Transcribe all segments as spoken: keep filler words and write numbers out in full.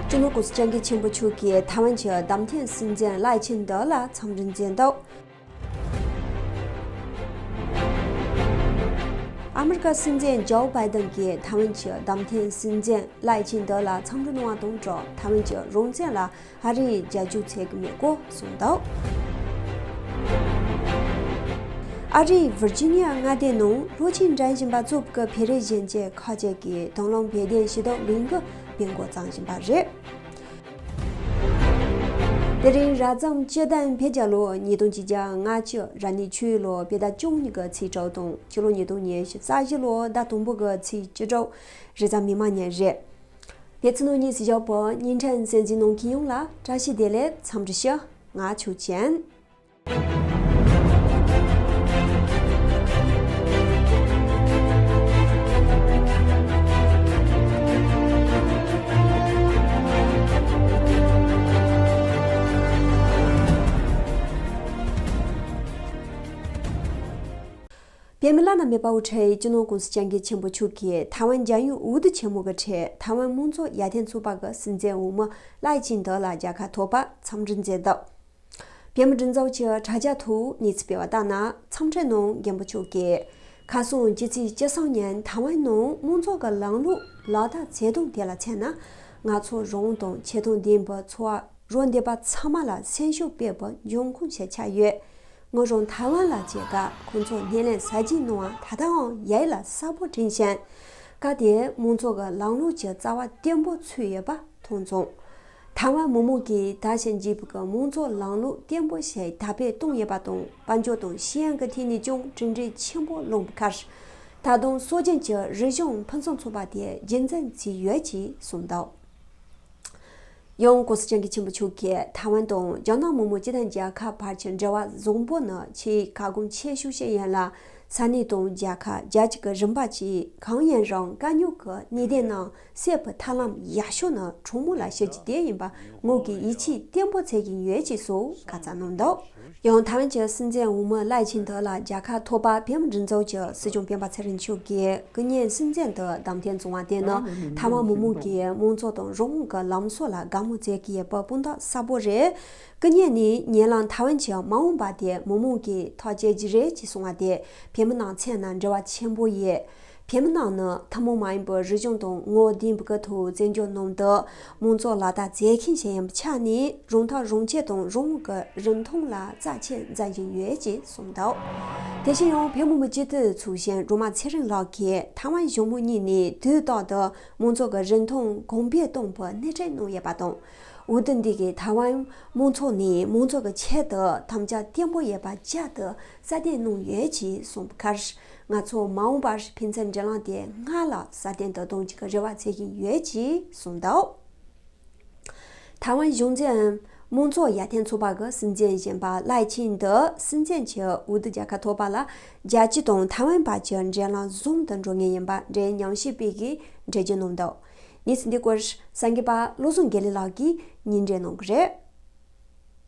སྤྱི་ནོར་༸གོང་ས་༸སྐྱབས་མགོན་ཆེན་པོ་མཆོག་གིས་ཐའེ་ཝན་གྱི་བདམས་ཐོན་སྲིད་འཛིན་ལའེ་ཆིང་ཏེ་ལ་འཚམས་འདྲི་མཛད་འདུག་ཨ་མི་རི་ཀ་སྲིད་འཛིན་ཇོ་བྷའི་ཏན་གྱིས་ཐའེ་ཝན་གྱི་བདམས་ཐོན་སྲིད་འཛིན་ལའེ་ཆིང་ཏེ་ལ་འཚམས་འདྲི་གནང་བ་དང་སྦྲགས། ཐའེ་ཝན་གྱི་རང་བཙན་ལ་ཨ་རིས་རྒྱབ་སྐྱོར་བྱེད་ཀྱི་མེད་སྐོར་གསུངས་འདུག་ཨ་རིའི་ཝིར་ཇི་ནི་ཡ་མངའ་སྡེའི་ནང་ལྷོ་ཆེན་འགྲན་བཞིན་པ་ཙུབ་ཀི་བྷི་རེ་གཞོན་སྐྱེས་ཁག་ཅིག་གིས་དང་བླངས་བོད་དོན་ཞུ་གཏུག་ལས་འགུལ་སྤེལ་འགོ་བརྩམས་བཞིན་པ་རེད། དེ་རིང་རབ་བྱུང་སྤྱི་ཟླ་བརྒྱད་པའི་ལོ་ཉིས་སྟོང་ཆིག་བརྒྱ་ལྔ་བཅུ་རབ་གནས་ཆུ་ཡོས་ལོ་དཔེ་ཟླ་བཅུ་གཉིས་ཀྱི་ཚེས་དྲུག་དང་ཕྱི་ལོ་ཉིས་སྟོང་ཉི་ཤུ་རྩ་བཞི་ལོ་ཟླ་དང་པོ་གི་ཚེས་བཅུ་དྲུག་རེས་གཟའ་མིག་དམར་ཉིན་རེད། བོད་ཕྱི་ནང་གཉིས་སུ་བཞག་པའི་བརྙན་འཕྲིན་གསན་གཟིགས་གནང་མཁན་ཡོངས་ལ་བཀྲ་ཤིས་བདེ་ལེགས། འཚམས་འདྲི་ཞུ། ང་ཆོས་ཅན། བོད་མི་བླ་ན་མེད་པ་དབུ་ཁྲིད་སྤྱི་ནོར་༸གོང་ས་༸སྐྱབས་མགོན་ཆེན་པོ་མཆོག་གིས་ཐའེ་ཝན་རྒྱལ་ཡོངས་འོས་བསྡུ་ཆེན་མོ་གི་ཁྲོད་ཐའེ་ཝན་དམངས་གཙོ་ཡར་ཐོན་ཚོགས་པ་གི་སྲིད་འཛིན་འོག་མ་ལའེ་ཆིང་ཏེ་ལ་རྒྱལ་ཁ་ཐོབ་པར་འཚམས་འདྲི་མཛད་འདུག་བོད་མིའི་སྒྲིག་འཛུགས་ཀྱི་དྲ་རྒྱ་ཐོག་གནས་ཚུལ་སྤེལ་བ་ལྟར་ན། འཚམས་འདྲིའི་ནང་མགོན་པོ་མཆོག་གིས་ཁ་སང་སྤྱི་ཚེས་བཅུ་གསུམ་ཉིན་ཐའེ་ཝན་ནང་དམངས་གཙོ་གི་ལམ་ལུགས་ལག་བསྟར་བྱེད་སྟངས་དེ་ལ་མཚོན་ན། ང་ཚོ་རང་དབང་དང་ཆེ་མཐོང་ལྡན་པའི་འཚོ་བ་རོལ་འདེབས་པ་ཚང་མ་ལ་སེམས་ཤུགས་སྤེལ་བའི་འབྱུང་ཁུངས་ཤིག་ཆགས་ཡོད། ང་རང་ཐའེ་ཝན་ལ་བཅར་སྐབས་ཁོང་ཚོ་སྣེ་ལེན་གཟབ་རྒྱས་གནང་བ་ད་ལྟའང་ཡིད་ལ་གསལ་པོ་དྲན་ཞིང་། སྐབས་དེར་དམངས་གཙོ་གི་ལམ་ལུགས་ཀྱི་རྩ་བ་བརྟན་པོ་ཚུད་ཡོད་པ་མཐོང་སོང་། ཐའེ་ཝན་མི་མང་གིས་དར་ཞིང་རྒྱས་པའི་དམངས་གཙོ་ལམ་ལུགས་བརྟན་པོ་ཞིག་དར་སྤེལ་བཏང་ཡོད་པ་དང་། དཔལ་འབྱོར་དང་ཤེས་ཡོན་གྱི་ཐད་ནས་ཀྱང་གྲུབ་འབྲས་ཆེན་པོ་བླངས་པའི་ཁར། ད་དུང་སྲོལ་རྒྱུན་གྱི་རིག་གཞུང་ཕུན་སུམ་ཚོགས་པ་དེ་རྒྱུན་འཛིན་བྱས་ཡོད་ཅེས་གསུངས་འདུག་ཡང་༸གོང་ས་༸སྐྱབས་མགོན་ཆེན་པོ་མཆོག་གིས་ཐའེ་ཝན་དང་རྒྱ་ནག་མི་དམངས་སྤྱི་མཐུན་རྒྱལ་ཁབ་བར་གྱི་འབྲེལ་བ་བཟང་པོ་ནི་ཆེས་ཁ་སྐོང་ཆེ་ཤོས་ཤིག་ཡིན་ལ། ས་གནས་དང་རྒྱལ་ཁབ་རྒྱལ་སྤྱི་གི་རིམ་པ་བཅས་གང་ཡིན་རུང་དཀའ་རྙོག་གི་གནད་དོན་རྣམས་སེལ་བའི་ཐབས་ལམ་ཡག་ཤོས་ནི་གྲོས་མོལ་ལ་ཞུགས་རྒྱུ་དེ་ཡིན་པ་ངོས་ཀྱིས་ཡིད་ཆེས་བརྟན་པོ་བྱེད་ཀྱིན་ཡོད་ཅེས་སོགས་བཀའ་སྩལ་གནང་འདུག་ཡང་ཐའེ་ཝན་གྱི་སྲིད་འཛིན་འོག་མ་ལའེ་ཆིང་ཏེ་ལ་རྒྱལ་ཁ་ཐོབ་པ་བོད་མིའི་སྒྲིག་འཛུགས་ཀྱི་སྲིད་སྐྱོང་སྤེན་པ་ཚེ་རིང་མཆོག་གིས་སྐུ་ཉིད་སྲིད་འཛིན་དུ་བདམས་ཐོན་བྱུང་བ་དེ་ནི་ཐའེ་ཝན་མི་མང་གིས་དམངས་གཙོ་དང་རང་དབང་གི་ལམ་སྲོལ་ལ་དགའ་མོས་བྱེད་ཀྱི་ཡོད་པའི་དཔང་རྟགས་གསལ་པོ་རེད། སྐུ་ཉིད་ནས་ཉེ་ལམ་ཐའེ་ཝན་གྱི་མ་འོངས་པ་དེ་མི་མང་གིས་ཐག་གཅོད་རྒྱུ་རེད་ཅེས་གསུངས་པ་དེ་བོད་མི་ནང་ཚན་ནང་འབྲེལ་བ་ཆེན་པོ་ཡོད། བོད་མི་རྣམས་ནི་ཐུན་མོང་མ་ཡིན་པའི་རིག་གཞུང་དང་ངོ་བོ་ལྡན་པའི་ཐོག་བཙན་བྱོལ་ནང་དུ་དམངས་གཙོ་ལག་བསྟར་མཛད་མཁན་ཞིག་ཡིན་པའི་ཆ་ནས་རང་ཐག་རང་བཅད་དང་རང་དབང་གི་རིན་ཐང་ལ་རྩ་ཆེ་མཛད་བཞིན་ཡོད་ཅེས་གསུངས་འདུག་དེ་བཞིན་ཡང་བོད་མི་མང་སྤྱི་འཐུས་ཚོགས་གཞོན་སྒྲོལ་མ་ཚེ་རིང་ལགས་ཀྱིས་ཐའེ་ཝན་གཞུང་མང་གཉིས་ནས་དུས་རྟག་ཏུ་དམངས་གཙོ་གི་རིན་ཐང་གོང་འཕེལ་གཏོང་བའི་སྣེ་ཁྲིད་གནང་ཡོད་པ་དང་། འོས་བསྡུ་འདི་གིས་ཐའེ་ཝན་དམངས་གཙོ་ནས་དམངས་གཙོ་གི་ཆེད་དུ་དམ་བཅའ་བརྟན་པོ་ཡོད་པ་བསྐྱར་དུ་གསལ་སྟོན་གནང་ཡོད་ཅེས་གསུངས་པའི་ཁར། ང་ཚོ་མ་འོངས་པར་ཕན་ཚུན་འབྲེལ་ལམ་དེ་སྔར་ལས་སྲ་བརྟན་དུ་གཏོང་རྒྱུ་གི་རེ་བ་བྱེད་ཀྱིན་ཡོད་ཅེས་གསུངས་འདུག་ཐའེ་ཝན་གཞུང་འཛིན་དམངས་གཙོ་ཡར་ཐོན་ཚོགས་པ་གི་སྲིད་འཛིན་གཞོན་པ་ལའེ་ཆིང་ཏེ་སྲིད་འཛིན་གྱི་འོས་བསྡུ་རྒྱལ་ཁ་ཐོབ་པ་ལ་རྒྱལ་སྤྱི་དང་ཐའེ་ཝན་བར་གྱི་འབྲེལ་ལམ་བཟང་དུ་འགྲོ་ངེས་ཡིན་པ་འབྲེལ་ཉམས་ཞིབ་པས་ཀྱིས་འགྲེལ་བརྗོད་གནང་འདུག་གནས་ཚུལ་འདི་སྐོར་གསར་འགོད་པ་བློ་བཟང་དགེ་ལེགས་ལགས་ཀྱིས་སྙན་སྒྲོན་གནང་གི་རེད།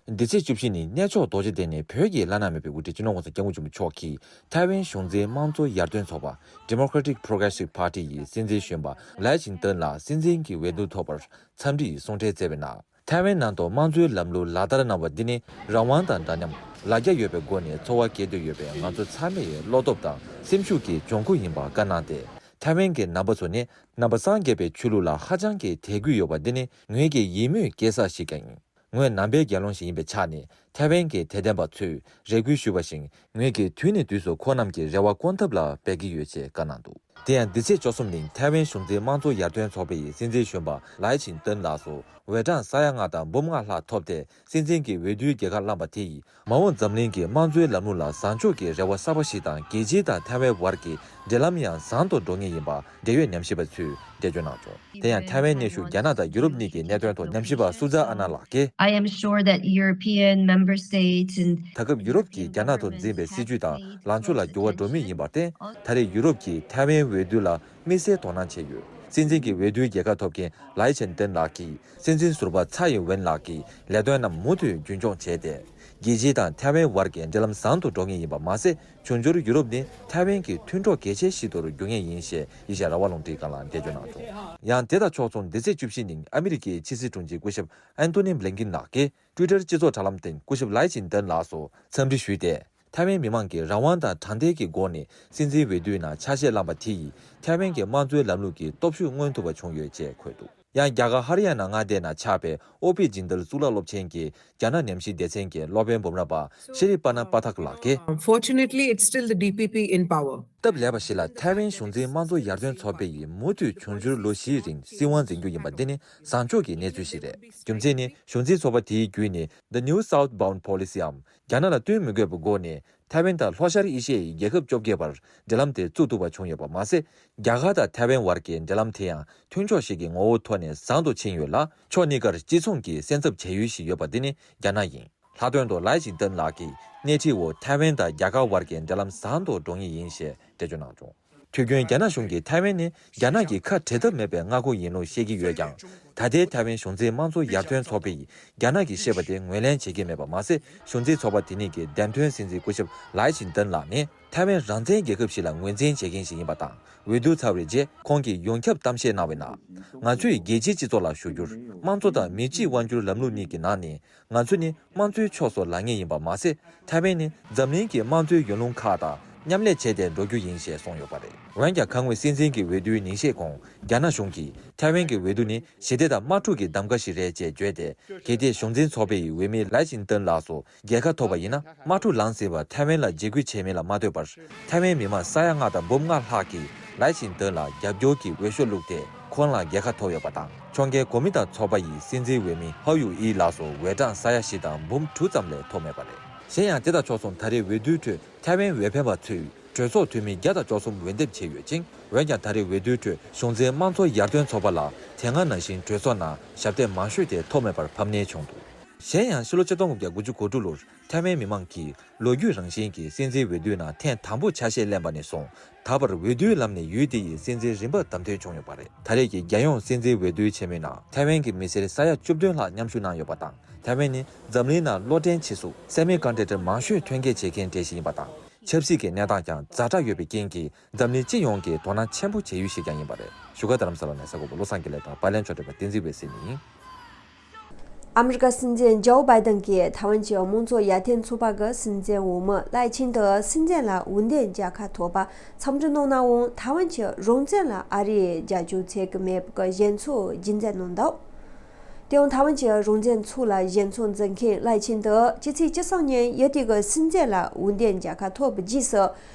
འདི་ཚེས་བཅུ་བཞི་ཉིན་གནས་མཆོག་རྡོ་རྗེ་གདན་ནས་བོད་ཀྱི་བླ་ན་མེད་པའི་དབུ་ཁྲིད་སྤྱི་ནོར་༸གོང་ས་༸སྐྱབས་མགོན་ཆེན་པོ་མཆོག་གིས་ཐའེ་ཝན་གཞུང་འཛིན་དམངས་གཙོ་ཡར་ཐོན་ཚོགས་པ་Democratic Progressive Party ཡི་སྲིད་འཛིན་གཞོན་པ་ལའེ་ཆིང་ཏེ་ལ་སྲིད་འཛིན་གྱི་འོས་བསྡུ་ཐོབ་པར་འཚམས་འདྲི་ཡི་གསུང་འཕྲིན་བསྩལ་བའི་ནང་། ཐའེ་ཝན་ནང་དུ་དམངས་གཙོའི་ལམ་ལུགས་ལག་བསྟར་གནང་བ་འདི་ནི་རང་དབང་དང་འདྲ་མཉམ། ལ་རྒྱ་ཡོད་པའི་སྒོ་ནས་འཚོ་བ་སྐྱེལ་འདོད་ཡོད་པའི་ང་ཚོ་ཚང་མའི་བློ་སྟོབས་དང་སེམས་ཤུགས་ཀྱི་འབྱུང་ཁུངས་ཡིན་པ་བཀའ་གནང་སྟེ། ཐའེ་ཝན་གྱི་ནང་པ་ཚོ་ནི་ནང་པ་སངས་རྒྱས་པའི་ཆོས་ལུགས་ལ་ཧ་ཅང་གི་དད་གུས་ཡོད་པ་འདི་ནི་ངོས་ཀྱི་ཡིད་སྨོན་སྐྱེ་ས་ཞིག་ཀྱང་ཡིན། ངོས་ནང་པའི་དགེ་སློང་ཞིག་ཡིན་པའི་ཆ་ནས་ཐའེ་ཝན་གྱི་དད་ལྡན་པ་ཚོས་རེ་སྐུལ་ཞུས་པ་བཞིན་ངོས་ཀྱིས་དུས་ནས་དུས་སུ་ཁོང་རྣམས་ཀྱི་རེ་བ་སྐོང་ཐབས་ལ་འབད་ཀྱི་ཡོད་ཅེས་བཀའ་གནང་འདུག་དེ་ཡང་འདི་ཚེས་བཅུ་གསུམ་ཉིན་ཐའེ་ཝན་གཞུང་འཛིན་དམངས་གཙོ་ཡར་ཐོན་ཚོགས་པའི་སྲིད་འཛིན་གཞོན་པ་ལའེ་ཆིང་ཏེ་ལགས་སུ་འོས་གྲངས་ས་ཡ་ལྔ་དང་འབུམ་ལྔ་ལྷག་ཐོབ་སྟེ་སྲིད་འཛིན་གྱི་འོས་བསྡུའི་རྒྱལ་ཁ་བླངས་པ་དེ་ཡིས་མ་འོངས་འཛམ་གླིང་གི་དམངས་གཙོའི་ལམ་ལུགས་ལ་བཟང་ཕྱོགས་ཀྱི་རེ་བ་གསར་པ་ཞིག་དང་རྒྱལ་སྤྱི་དང་ཐའེ་ཝན་བར་གྱི་འབྲེལ་ལམ་ཡང་བཟང་དུ་འགྲོ་ངེས་ཡིན་པ་འབྲེལ་ཡོད་ཉམས་ཞིབ་པ་ཚོས་འགྲེལ་བརྗོད་གནང་བྱུང་། དེ་ཡང་ཐའེ་ཝན་གནས་བཞུགས་རྒྱ་ནག་དང་ཡུ་རོབ་གཉིས་ཀྱི་གནད་དོན་ཐོག་ཉམས་ཞིབ་པ་སུ་ཛ་ཨ་ན་ལགས་ཀྱིས། I am sure that European member states and ད་སྐབས་ཡུ་རོབ་ཀྱིས་རྒྱ་ནག་ཐོག་འཛིན་པའི་སྲིད་ཇུས་དང་ལངས་ཕྱོགས་ལ་འགྱུར་བ་འགྲོ་མུས་ཡིན་པར་བརྟེན། ད་རེས་ཡུ་རོབ་ཀྱིས་ཐའེ་ཝན་འོས་བསྡུ་ལ་དམིགས་བསལ་དོ་སྣང་བྱས་ཡོད། སྲིད་འཛིན་གྱི་འོས་བསྡུའི་རྒྱལ་ཁ་ཐོབ་མཁན་ལའེ་ཆིན་ཏེན་ལགས་ཀྱིས་སྲིད་འཛིན་ཟུར་པ་ཚའེ་ཝེན་ལགས་ཀྱི་ལས་དོན་རྣམས་མུ་མཐུད་རྒྱུན་འཁྱོངས་བྱས་ཏེ། རྒྱལ་སྤྱི་དང་ཐའེ་ཝན་བར་གྱི་འབྲེལ་ལམ་བཟང་དུ་འགྲོ་ངེས་ཡིན་པ་མ་ཟད། འབྱུང་འགྱུར་ཡུ་རོབ་ནི་ཐའེ་ཝན་གྱི་མཐུན་གྲོགས་གལ་ཆེ་ཞིག་ཏུ་འགྱུར་ངེས་ཡིན་ཞེས་ཨེ་ཤ་ཡ་རང་དབང་རླུང་འཕྲིན་ཁང་ལ་འགྲེལ་བརྗོད་གནང་འདུག་ཡང་དེ་དང་ཕྱོགས་མཚུངས་འདི་ཚེས་བཅུ་བཞི་ཉིན་ཨ་མི་རི་ཀའི་ཕྱི་སྲིད་དྲུང་ཆེ་སྐུ་ཞབས་ཨན་ཐོ་ནི་བྷི་ལིན་ཀིན་ལགས་ཀྱིས། ཊུའི་ཊར་སྤྱི་ཚོགས་དྲ་ལམ་སྟེང་སྐུ་ཞབས་ལའེ་ཆིན་ཏེན་ལགས་སུ་འཚམས་འདྲི་ཞུས་ཏེ། ཐའེ་ཝན་མི་མང་གིས་རང་དབང་དང་དྲང་བདེན་གྱི་སྒོ་ནས་སྲིད་འཛིན་འོས་བསྡུའི་ནང་ཆ་ཤས་བླངས་པ་དེ་ཡིས་ཐའེ་ཝན་གྱི་དམངས་གཙོའི་ལམ་ལུགས་ཀྱི་སྟོབས་ཤུགས་མངོན་ཐུབ་པ་བྱུང་ཡོད་ཅེས་འཁོད་འདུག་ཡང་རྒྱ་གར་ཧ་རི་ཡ་ན་མངའ་སྡེ་ནང་ཆགས་པའི་ཨོ་པི་ཇིན་དལ་གཙུག་ལག་སློབ་ཆེན་གྱི་རྒྱ་ནག་ནམ་གཤིས་སྡེ་ཚན་གྱི་སློབ་དཔོན་འབུམ་རམས་པ་ཤེ་རི་པ་ན་པ་ཐག་ལགས་ཀྱིས། Unfortunately, it's still the D P P in power. སྟབས་ལེགས་པ་ཞིག་ལ་ཐའེ་ཝན་གཞུང་འཛིན་དམངས་གཙོ་ཡར་ཐོན་ཚོགས་པ་ཡིས་མུ་མཐུད་འབྱུང་འགྱུར་ལོ་བཞིའི་རིང་སྲིད་དབང་འཛིན་རྒྱུ་ཡིན་པ་འདི་ནི་བཟང་ཕྱོགས་ཀྱི་གནས་ཚུལ་ཞིག་རེད། རྒྱུ་མཚན་ནི་གཞུང་འཛིན་ཚོགས་པ་དེའི་བརྒྱུད་ནས་The New Southbound Policyའམ། རྒྱ་ནག་ལ་བསྟུན་མི་དགོས་པའི་སྒོ་ནས་ཐའེ་ཝན་དང་ལྷོ་ཤར་ཨེ་ཤི་ཡའི་རྒྱལ་ཁབ་བཅོ་བརྒྱད་བར་འབྲེལ་ལམ་དེ་བཙུགས་ཐུབ་པ་བྱུང་ཡོད་པ་མ་ཟད། རྒྱ་གར་དང་ཐའེ་ཝན་བར་གྱི་འབྲེལ་ལམ་དེ་ཡང་མཐུན་ཕྱོགས་ཤིག་གི་ངོ་བོའི་ཐོག་ནས་བཟང་དུ་ཕྱིན་ཡོད་ལ། ཕྱོགས་གཉིས་ཀར་གཅིག་མཚུངས་ཀྱི་སེམས་འཚབ་བྱ་ཡུལ་ཞིག་ཡོད་པ་འདི་ནི་རྒྱ་ནག་ཡིན། ལྷག་དོན་དུ་ལའེ་ཆིན་ཏེན་ལགས་ཀྱིས་སྣེ་ཁྲིད་འོག་ཐའེ་ཝན་དང་རྒྱ་གར་བར་གྱི་འབྲེལ་ལམ་བཟང་དུ་འགྲོ་ངེས་ཡིན་ཞེས་འགྲེལ་བརྗོད་གནང་བྱུང་། དུས་རྒྱུན་རྒྱ་ནག་གཞུང་གིས་ཐའེ་ཝན་ནི་རྒྱ་ནག་གི་ཁ་བྲལ་ཐབས་མེད་པའི་མངའ་ཁོངས་ཡིན་ལུགས་བཤད་ཀྱི་ཡོད་ཀྱང་། ད་ལྟའི་ཐའེ་ཝན་གཞུང་འཛིན་དམངས་གཙོ་ཡར་ཐོན་ཚོགས་པ་ཡིས་རྒྱ་ནག་གིས་བཤད་པ་དེ་ངོས་ལེན་བྱེད་ཀྱི་མེད་པ་མ་ཟད། གཞུང་འཛིན་ཚོགས་པ་དེ་ཉིད་ཀྱི་འདེམས་ཐོན་སྲིད་འཛིན་སྐུ་ཞབས་ལའེ་ཆིན་ཏེན་ལགས་ནི་ཐའེ་ཝན་རང་བཙན་རྒྱལ་ཁབ་ཞིག་ལ་ངོས་འཛིན་བྱེད་མཁན་ཞིག་ཡིན་པ་དང་། འོས་བསྡུ་ཚར་བའི་རྗེས་ཁོང་གིས་ཡོངས་ཁྱབ་གཏམ་བཤད་གནང་བའི་ནང་། ང་ཚོས་རྒྱལ་སྤྱིའི་སྤྱི་ཚོགས་ལ་ཞུ་རྒྱུར། དམངས་གཙོ་དང་མི་གཅིག་དབང་སྒྱུར་ལམ་ལུགས་གཉིས་ཀྱི་ནང་ནས། ང་ཚོ་ནི་དམངས་གཙོའི་ཕྱོགས་སུ་ལངས་མཁན་ཡིན་པ་མ་ཟད། ཐའེ་ཝན་ནི་འཛམ་གླིང་གི་དམངས་གཙོའི་ཡུལ་ལུང་ཁག་དང་མཉམ་ལས་བྱས་ཏེ་འགྲོ་རྒྱུ་ཡིན་ཞེས་གསུངས་ཡོད་པ་རེད། འོན་ཀྱང་། ཁ་སྔོན་སྲིད་འཛིན་གྱི་འོས་བསྡུའི་ཉིན་ཤས་གོང་རྒྱ་ནག་གཞུང་གིས་ཐའེ་ཝན་གྱི་འོས་བསྡུ་ནི་ཞི་བདེ་དང་དམག་འཁྲུག་གི་གདམ་ག་ཞིག་རེད་ཅེས་བརྗོད་དེ། གལ་ཏེ་གཞུང་འཛིན་ཚོགས་པ་ཡི་འོས་མི་ལའེ་ཆིན་ཏེན་ལགས་སུ་རྒྱལ་ཁ་ཐོབ་པ་ཡིན་ན། དམག་འཁྲུག་ལངས་ཟིན་པར་ཐའེ་ཝན་ལ་འཇིགས་སྐུལ་བྱས་མིན་ལ་མ་ལྟོས་པར། ཐའེ་ཝན་མི་མང་ས་ཡ་ལྔ་དང་འབུམ་ལྔ་ལྷག་གིས་ལའེ་ཆིན་ཏེན་ལ་རྒྱབ་སྐྱོར་གྱི་འོས་ཤོག་བླུགས་ཏེ། ཁོང་ལ་རྒྱལ་ཁ་ཐོབ་ཡོད་པ་དང་། ཕྱོགས་འགལ་གོ་མིན་ཏང་ཚོགས་པ་ཡི་སྲིད་འཛིན་འོས་མི་ཧའོ་ཡུ་ཨི་ལགས་སུ་འོས་གྲངས་ས་ཡ་བཞི་དང་འབུམ་དྲུག་ཙམ་ལས་ཐོབ་མེད་པ་རེད། གཞན་ཡང་། དེ་དང་ཕྱོགས་མཚུངས་ད་རེས་འོས་བསྡུའི་ཁྲོད་ཐའེ་ཝན་འོས་འཕེན་པ་ཚོས་གྲོས་ཚོགས་འཐུས་མི་བརྒྱ་དང་བཅུ་གསུམ་འོས་འདེམས་བྱས་ཡོད་ཅིང་། འོན་ཀྱང་། ད་རེས་འོས་བསྡུའི་ཁྲོད་གཞུང་འཛིན་དམངས་གཙོ་ཡར་ཐོན་ཚོགས་པ་ལ་དེ་སྔ་ནང་བཞིན་གྲོས་ཚོགས་ནང་ཞབས་སྟེགས་མང་ཤོས་དེ་ཐོབ་མེད་པར་ཕམ་ཉེས་བྱུང་འདུག་གཞན་ཡང་། ཕྱི་ལོ་ཆིག་སྟོང་དགུ་བརྒྱ་དགུ་བཅུ་གོ་དྲུག་ལོར་ཐའེ་ཝན་མི་མང་གིས་ལོ་རྒྱུས་རང་བཞིན་གྱི་སྲིད་འཛིན་འོས་བསྡུའི་ནང་ཐེངས་དང་པོ་ཆ་ཤས་ལེན་པ་ནས་བཟུང་། ད་བར་འོས་བསྡུའི་ལམ་ནས་ཡུལ་དེ་ཡི་སྲིད་འཛིན་རིམ་པ་བདམས་ཐོན་བྱུང་ཡོད་པ་རེད། ད་རེས་ཀྱི་རྒྱལ་ཡོངས་སྲིད་འཛིན་འོས་བསྡུའི་ཆེན་མོའི་ནང་ཐའེ་ཝན་གྱི་མི་སེར་ས་ཡ་བཅུ་བདུན་ལྷག་མཉམ་ཞུགས་གནང་ཡོད་པ་དང་། ཐའེ་ཝན་ནི་འཛམ་གླིང་ནང་གློག་འདྲེན་ཆེད་གཟུགས་སེ་མི་ཀོན་ཌག་ཊར་མང་ཤོས་ཐོན་སྐྱེད་བྱེད་མཁན་གྲས་ཤིག་ཡིན་པ་དང་། ཆབ་སྲིད་ཀྱི་གནས་སྟངས་ཀྱང་ཛ་དྲག་ཡོད་པའི་རྐྱེན་གྱིས། འཛམ་གླིང་སྤྱི་ཡོངས་ཀྱིས་དོ་སྣང་ཆེན་པོ་བྱེད་ཡུལ་ཞིག་ཀྱང་ཡིན་པ་རེད། བཞུགས་སྒར་རྡ་རམ་ས་ལ་ནས་གསར་འགོད་པ་བློ་བཟང་དགེ་ལེགས་དང་། པར་ལེན་ཕྱོགས་སྒྲིག་པ་བསྟན་འཛིན་འོད་ཟེར་ཡིན། ཨ་མི་རི་ཀ་སྲིད་འཛིན་ཇོ་བྷའི་ཏན་གྱིས་ཐའེ་ཝན་གྱི་དམངས་གཙོ་ཡར་ཐོན་ཚོགས་པ་གི་སྲིད་འཛིན་འོས་མི་ལའེ་ཆིང་ཏེ་སྲིད་འཛིན་ལ་འོས་འདེམས་རྒྱལ་ཁ་ཐོབ་པ་འཚམས་འདྲི་གནང་ནའང་། ཐའེ་ཝན་གྱི་རང་བཙན་ལ་ཨ་རིས་རྒྱབ་སྐྱོར་བྱེད་ཀྱི་མེད་པའི་ཞེན་ཆགས་རྒྱུན་འཛིན་གནང་འདུག་དེ་ཡང་། ཐའེ་ཝན་གྱི་རང་བཙན་ཚོགས་ལ་ཞེན་ཆགས་འཛིན་མཁན་ལའེ་ཆིང་ཏེ་ཕྱི་ཚེས་བཅུ་གསུམ་ཉིན་ཡུལ་དེ་གི་སྲིད་འཛིན་ལ་འོས་འདེམས་རྒྱལ་ཁ་ཐོབ་པའི་རྗེས་སུ།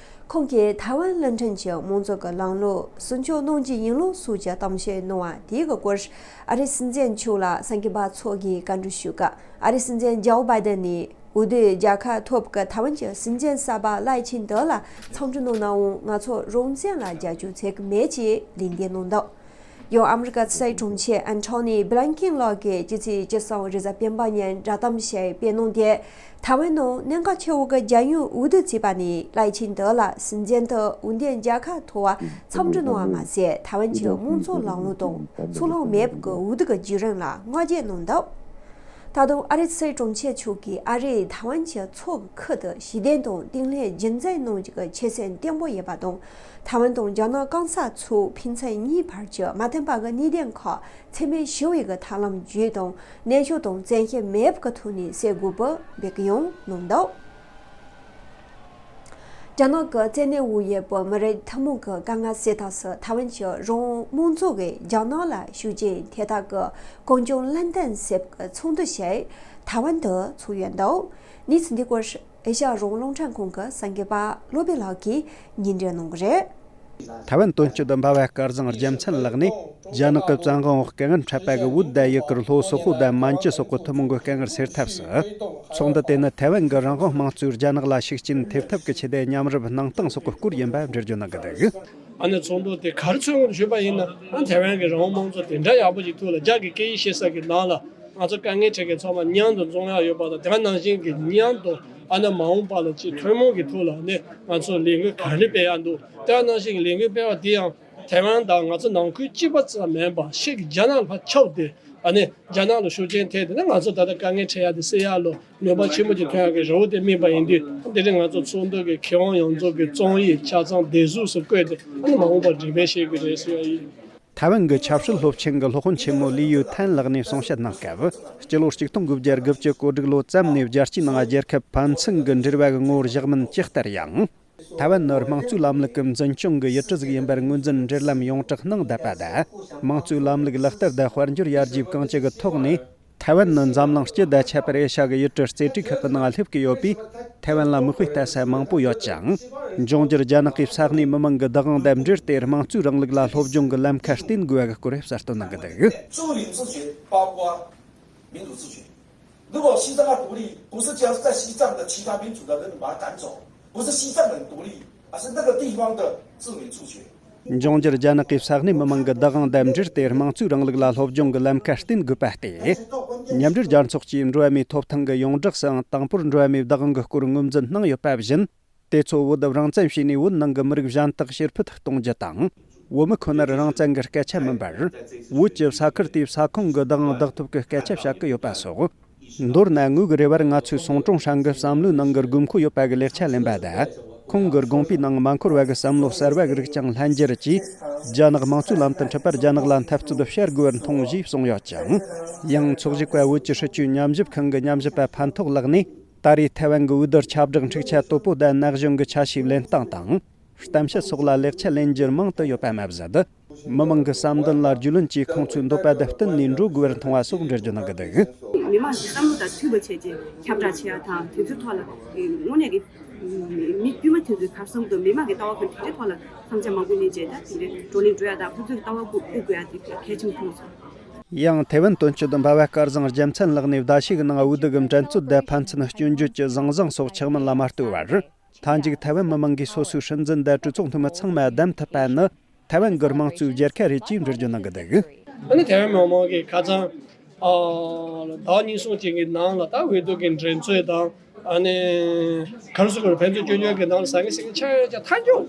ཁོང་གིས་ཐའེ་ཝན་གླིང་ཕྲན་གྱི་དམངས་གཙོ་གི་ལམ་ལུགས་སྲུང་སྐྱོབ་གནང་རྒྱུ་ཡིན་ལུགས་སོགས་ཀྱི་གཏམ་བཤད་གནང་བ་དེ་གི་སྐོར། ཨ་རིའི་སྲིད་འཛིན་མཆོག་ལ་གསར་འགོད་པ་ཚོ་གིས་བཀའ་འདྲི་ཞུས་སྐབས། ཨ་རིའི་སྲིད་འཛིན་ཇོ་བྷའི་ཏན་ནས། འོས་བསྡུའི་རྒྱལ་ཁ་ཐོབ་ཀྱི་ཐའེ་ཝན་གྱི་སྲིད་འཛིན་གསར་པ་ལའེ་ཆིང་ཏེ་ལ་འཚམས་འདྲི་གནང་ནའང་། ང་ཚོ་རང་བཙན་ལ་རྒྱབ་སྐྱོར་བྱེད་ཀྱི་མེད་ཅེས་ལན་འདེབས་གནང་འདུག་ཡང་། ཨ་མི་རི་ཀ་ཕྱི་སྲིད་དྲུང་ཆེ་ཨན་ཐོ་ནི་བྷི་ལིན་ཀིན་ལགས་ཀྱིས་ཕྱི་ཚེས་བཅུ་གསུམ་རེས་གཟའ་སྤེན་པ་ཉིན་བསྒྲགས་གཏམ་ཞིག་སྤེལ་གནང་སྟེ། ཐའེ་ཝན་ནང་གནད་འགག་ཆེ་བོ་གི་རྒྱལ་ཡོངས་འོས་བསྡུ་བྱས་པ་ནས་ལའེ་ཆིང་ཏེ་ལ་སྲིད་འཛིན་དུ་འོས་འདེམས་རྒྱལ་ཁ་ཐོབ་པ་འཚམས་འདྲི་གནང་བ་མ་ཟད། ཐའེ་ཝན་གྱི་དམངས་གཙོ་ལམ་ལུགས་དང་ཚུར་ལོག་མེད་པའི་འོས་བསྡུ་གི་བརྒྱུད་རིམ་ལ་བསྔགས་བརྗོད་གནང་འདུག་ད་དུང་ཨ་རིའི་ཕྱི་སྲིད་དྲུང་ཆེ་མཆོག་གིས་ཨ་རིས་ཐའེ་ཝན་གྱི་མཚོ་གི་ཁུལ་དུ་ཞི་བདེ་དང་བརྟན་ལྷིང་རྒྱུན་འཛིན་གནང་རྒྱུ་གི་ཆོད་སེམས་བརྟན་པོ་ཡོད་པ་དང་། ཐའེ་ཝན་དང་རྒྱ་ནག་གང་ཟག་ཚོ་ཕན་ཚུན་གཉིས་བར་གྱི་མ་མཐུན་པ་གི་གནད་དོན་ཁག་འཚེ་མེད་ཞི་བའི་གི་ཐབས་ལམ་བརྒྱུད་དང་ནན་ཤོས་དང་བཙན་ཤེད་མེད་པའི་གི་ཐོག་ནས་སེལ་དགོས་པའི་འབོད་སྐུལ་ཡང་གནང་འདུག་རྒྱ་ནག་གི་བཙན་གནོན་འོག་ཡོད་པའི་མི་རིགས་ཐུན་མོང་གི་དཀའ་ངལ་སེལ་ཐབས་སུ་ཐའེ་ཝན་གྱི་རང་དབང་དམངས་གཙོ་གིས་རྒྱ་ནག་ལ་ཤུགས་རྐྱེན་ཐེབས་ཐབས་ཀྱི་གངས་ལྗོངས་ལན་ཏན་ཟེར་བའི་ཚོགས་འདུ་ཞིག་ཐའེ་ཝན་དུ་ཚོགས་ཡོད་འདུག་གནས་ཚུལ་འདི་སྐོར་ཨེ་ཤ་ཡ་རང་དབང་རླུང་འཕྲིན་ཁང་གི་གསར་འགོད་པ་བློ་བྷེ་ལགས་ཀྱིས་སྙན་སྒྲོན་གནང་གི་རེད། ཐའེ་ཝན་དོན་གཅོད་དུ་འབད་བ་སྐལ་བཟང་རྒྱལ་མཚན་ལགས་ནས། རྒྱ་ནག་གི་བཙན་དབང་འོག་དཀའ་ངལ་འཕྲད་པ་གི་བོད་དང་ཡུ་གུར་ལྷོ་སོག་པོ་དང་མན་ཇུ་སོགས་ཀྱི་ཐུན་མོང་གི་དཀའ་ངལ་སེལ་ཐབས་སུ། ཚོགས་འདུ་དེ་ནི་ཐའེ་ཝན་གྱི་རང་དབང་དམངས་གཙོས་རྒྱ་ནག་ལ་ཤུགས་རྐྱེན་ཐེབས་ཐབས་ཀྱི་ཆེད་དུ་མཉམ་རུབ་གནང་སྟངས་སོགས་ཀྱི་སྐོར་ཡིན་པ་འགྲེལ་བརྗོད་གནང་གི་འདུག་ཨ་ནི་ཚོགས་འདུ་དེ་ག་རེ་ཚོགས་དགོས་ཞུས་པ་ཡིན་ན། ཨ་ཐའེ་ཝན་གྱི་རང་དབང་དམངས་གཙོ་དེ་འདྲ་ཡག་པོ་ཞིག་ཐོག་ལ། རྒྱ་གི་སྐད་ཡིག་ཤེས་ས་གི་ནང་ལ་ང་ཚོ་དཀའ་ངལ་འཕྲད་མཁན་ཚང་མ་མཉམ་དུ་འཛོམས་ཡག་ཡོད་པ་དང་། དེ་ནང་བཞིན་གྱི་མཉམ་དུ་ཨ་ནི་མ་འོངས་པ་ལ་ཅིག་ཐུན་མོང་གི་ཐོག་ལ་ནི་ང་ཚོ་ལས་འགུལ་ག་རེ་སྤེལ་ཡག་འདུག་དེ་ནང་བཞིན་གྱི་ལས་འགུལ་སྤེལ་བ་དེ་ཡང་། ཐའེ་ཝན་དང་ང་ཚོ་ནང་ཁུལ་གཅིག་པ་ཙམ་མིན་པར་ཕྱི་གི་རྒྱ་ནག་ལ་ཕར་ཁྱབ་སྟེ། ཨ་ནི་རྒྱ་ནག་ལ་ཤུགས་རྐྱེན་ཐེབས་ཏེ་ན་ང་ཚོ་ད་ལྟ་དཀའ་ངལ་འཕྲད་ཡ་དེ་སེལ་ཡ་ལ་ནུས་པ་ཆེན་པོ་ཅིག་ཐོན་ཡ་གི་རེ་བ་དེ་དམིགས་པ་ཡིན་དུས། དེ་རིང་ང་ཚོ་ཚོགས་འདུ་གི་མཁས་དབང་ཡོངས་རྫོགས་ཀྱི་རྩོམ་ཡིག་ཆ་ཚང་བདེ་སྡུག་སུ་བཀོད་དེ། ཨ་ནི་མ་འོངས་པར་འགྲེལ་པ་བཤད་ཀྱི་རེད་ཟེར་ཡ་ཡིན། ཐའེ་ཝན་གྱི་ཆབ་སྲིད་སློབ་ཆེན་གྱི་སློབ་དཔོན་ཆེན་མོ་ལི་ཡུའུ་ཐན་ལགས་ནས་གསུང་བཤད་གནང་སྐབས། སྤྱི་ལོ་ཆིག་སྟོང་དགུ་བརྒྱ་དགུ་བཅུ་གོ་དྲུག་ལོ་ཙམ་ནས་རྒྱལ་སྤྱིའི་ནང་རྒྱལ་ཁབ་ཕན་ཚུན་གྱི་འབྲེལ་བ་གི་ངོ་བོར་བཞག་མིན་ཇི་ལྟར་ཡང་། ཐའེ་ཝན་ནི་དམངས་གཙོའི་ལམ་ལུགས་ཀྱི་འཛིན་སྐྱོང་གི་ཡུལ་གྲུ་ཟིག་ཡིན་པར་ངོས་འཛིན་འབྲེལ་ལམ་ཡོངས་གྲགས་གནང་བསྡད་པ་དང་། དམངས་གཙོའི་ལམ་ལུགས་ལག་བསྟར་དང་དཔལ་འབྱོར་ཡར་རྒྱས་གང་ཅི་གི་ཐོག་ནས། ཐའེ་ཝན་ནི་འཛམ་གླིང་སྤྱི་དང་ཁྱད་པར་ཨེ་ཤ་གི་ཡུལ་གྲུ་རྩེ་གྲས་ཁག་གི་ནང་སླེབས་ཀྱི་ཡོད་པས། ཐའེ་ཝན་ལ་མིག་དཔེ་ལྟ་ས་མང་པོ་ཡོད་ཅིང་། འབྱུང་འགྱུར་རྒྱ་ནག་གི་ས་གནས་མི་མང་གི་བདག་དབང་དང་འབྲེལ་ཏེ། དམངས་གཙོའི་རིང་ལུགས་ལ་སློབ་སྦྱོང་གི་ལམ་ཁ་བརྟེན་དགོས་པ་གི་སྐོར་གསལ་སྟོན་གནང་གི་འདུག། 民主自决。如果西藏要独立，不是叫在西藏的其他民族的人把他赶走，不是西藏人独立，而是那个地方的自民自决。 འབྱུང་འགྱུར་རྒྱ་ནག་གི་ས་གནས་མི་མང་གི་བདག་དབང་དང་འབྲེལ་ཏེ། དམངས་གཙོའི་རིང་ལུགས་ལ་སློབ་སྦྱོང་གི་ལམ་ཁ་བརྟེན་དགོས་པ་སྟེ། མཉམ་འབྲེལ་རྒྱལ་ཚོགས་ཀྱི་འགྲོ་བ་མིའི་ཐོབ་ཐང་གི་ཡོངས་བསྒྲགས་སུའང་དང་པོར་འགྲོ་བ་མིའི་བདག་དབང་གི་སྐོར་ངོས་འཛིན་གནང་ཡོད་པ་བཞིན། དེ་ཚོ་བོད་རང་བཙན་བྱས་ནས་བོད་ནང་གི་མི་རིགས་གཞན་དག་ཕྱིར་ཕུད་གཏོང་རྒྱུ་དང་། བོད་མི་ཁོ་ནར་རང་བཙན་གྱི་སྐད་ཆ་མིན་པར། བོད་ཀྱི་ས་ཁུལ་དེའི་ས་ཁོངས་ཀྱི་བདག་དབང་བདག་ཐོབ་ཀྱི་སྐད་ཆ་བཤད་ཀྱི་ཡོད་པ་སོགས། མདོར་ན་ངོས་ཀྱི་རེ་བར་ང་ཚོས་ཟུང་དྲུང་ཧྲན་གྱི་བསམ་བློའི་ནང་གི་དགོས་མཁོ་ཡོད་པ་གི་ལེགས་ཆ་ལེན་པ་དང་། ཁོང་གི་དགོངས་པའི་ནང་མ་འཁོར་བ་གི་བསམ་བློ་གསར་བ་གི་རིགས་ཀྱང་ལྷན་སྦྱར་གྱིས། རྒྱ་ནག་དམངས་གཙོའི་ལམ་དུ་འཁྲིད་པར་རྒྱ་ནག་ལ་འཐབ་རྩོད་བྱ་དགོས་པར་མཐོང་ཞེས་གསུངས་ཡོད་ཅིང་། ཡང་ཚོགས་ཞུགས་པ་བོད་ཀྱི་སྲིད་བྱུས་ཉམས་ཞིབ་ཁང་གི་ཉམས་ཞིབ་པ་ཕན་ཐོགས་ལགས་ནས། ད་རེས་ཐའེ་ཝན་གྱི་འོས་བསྡུ་ཁྱབ་བསྒྲགས་འཁྲུག་ཆ་དོད་པོ་དང་ན་གཞོན་གྱི་ཆ་ཤས་ལེན་སྟངས་དང་། གཏམ་བཤད་སོགས་ལ་ལེགས་ཆ་ལེན་རྒྱུ་མང་དུ་ཡོད་པ་མ་ཟད། མི་མང་གི་བསམ་འདུན་ལ་རྒྱུས་ལོན་གྱིས་ཁོང་ཚོའི་འདོད་པ་དང་བསྟུན་ནས་འགྲོ་དགོས་པར་མཐོང་བ་སོགས་འགྲེལ་བརྗོད་གནང་གི་འདུག། མི་མང་གི་བསམ་བློ་དང་མཐུན་པ་བྱས་རྗེས་ཁྱབ་བསྒྲགས་བྱེད་ཡ་དང་། དེ་ཚོའི་ཐོག་ལ་དངོས་གནས་ཀྱི་མི་དཀྱུས་མ་དེ་ཚོའི་གར་སོང་དུ་མི་མང་གི་ལྟ་བ་གི་དེ་འདྲའི་ཐོག་ལ་བསམ་འཆར་མང་པོ་གླེང་རྗེས། ད་དེ་འདྲའི་བགྲོ་གླེང་འགྲོ་ཡ་དང་། ཁོ་ཚོའི་ལྟ་བ་བསྐུར་དགོས་ཡ་དེ་གལ་ཆེན་པོ་མཐོང་སོང་། ཡང་ཐའེ་ཝན་དོན་གཅོད་འབའ་བ་སྐལ་བཟང་རྒྱལ་མཚན་ལགས་ནས་ཟླ་ཤས་ཀྱི་ནང་འོས་བསྡུ་གི་འགྲན་རྩོད་དང་ཕན་ཚུན་སྐྱོན་བརྗོད་ཀྱི་ཟང་ཟིང་སོགས་ཆགས་མིན་ལ་མ་ལྟོས་པར། མཐའ་མཇུག་ཐའེ་ཝན་མི་མང་གིས་སོ་སོའི་སྲིད་འཛིན་དང་གྲོས་ཚོགས་འཐུས་མི་ཚང་མ་བདམས་ཐུབ་པ་ནི་ཐའེ་ཝན་གྱི་དམངས་གཙོའི་རྒྱལ་ཁ་རེད་ཅེས་འགྲེལ་བརྗོད་གནང་གི་འདུག། ཨ་ནི་ཐའེ་ཝན་མི་མང་གིས་ཁ་སང་། ཨ། ཟླ་བ་གཉིས་གསུམ་ཅིག་གི་ནང་ལ་ད་འོས་བསྡུ་གི་འགྲན་རྩོད་དང་། ཨ་ནི་ག་རེ་ཟེར་དགོས་རེད། ཕན་ཚུན་སྐྱོན་བརྗོད་ཀྱི་ནང་ལ་ཟང་ངེ་ཟིང་ངེ་ཆགས་ཡོད་ཀྱང་། མཐའ་མཇུག་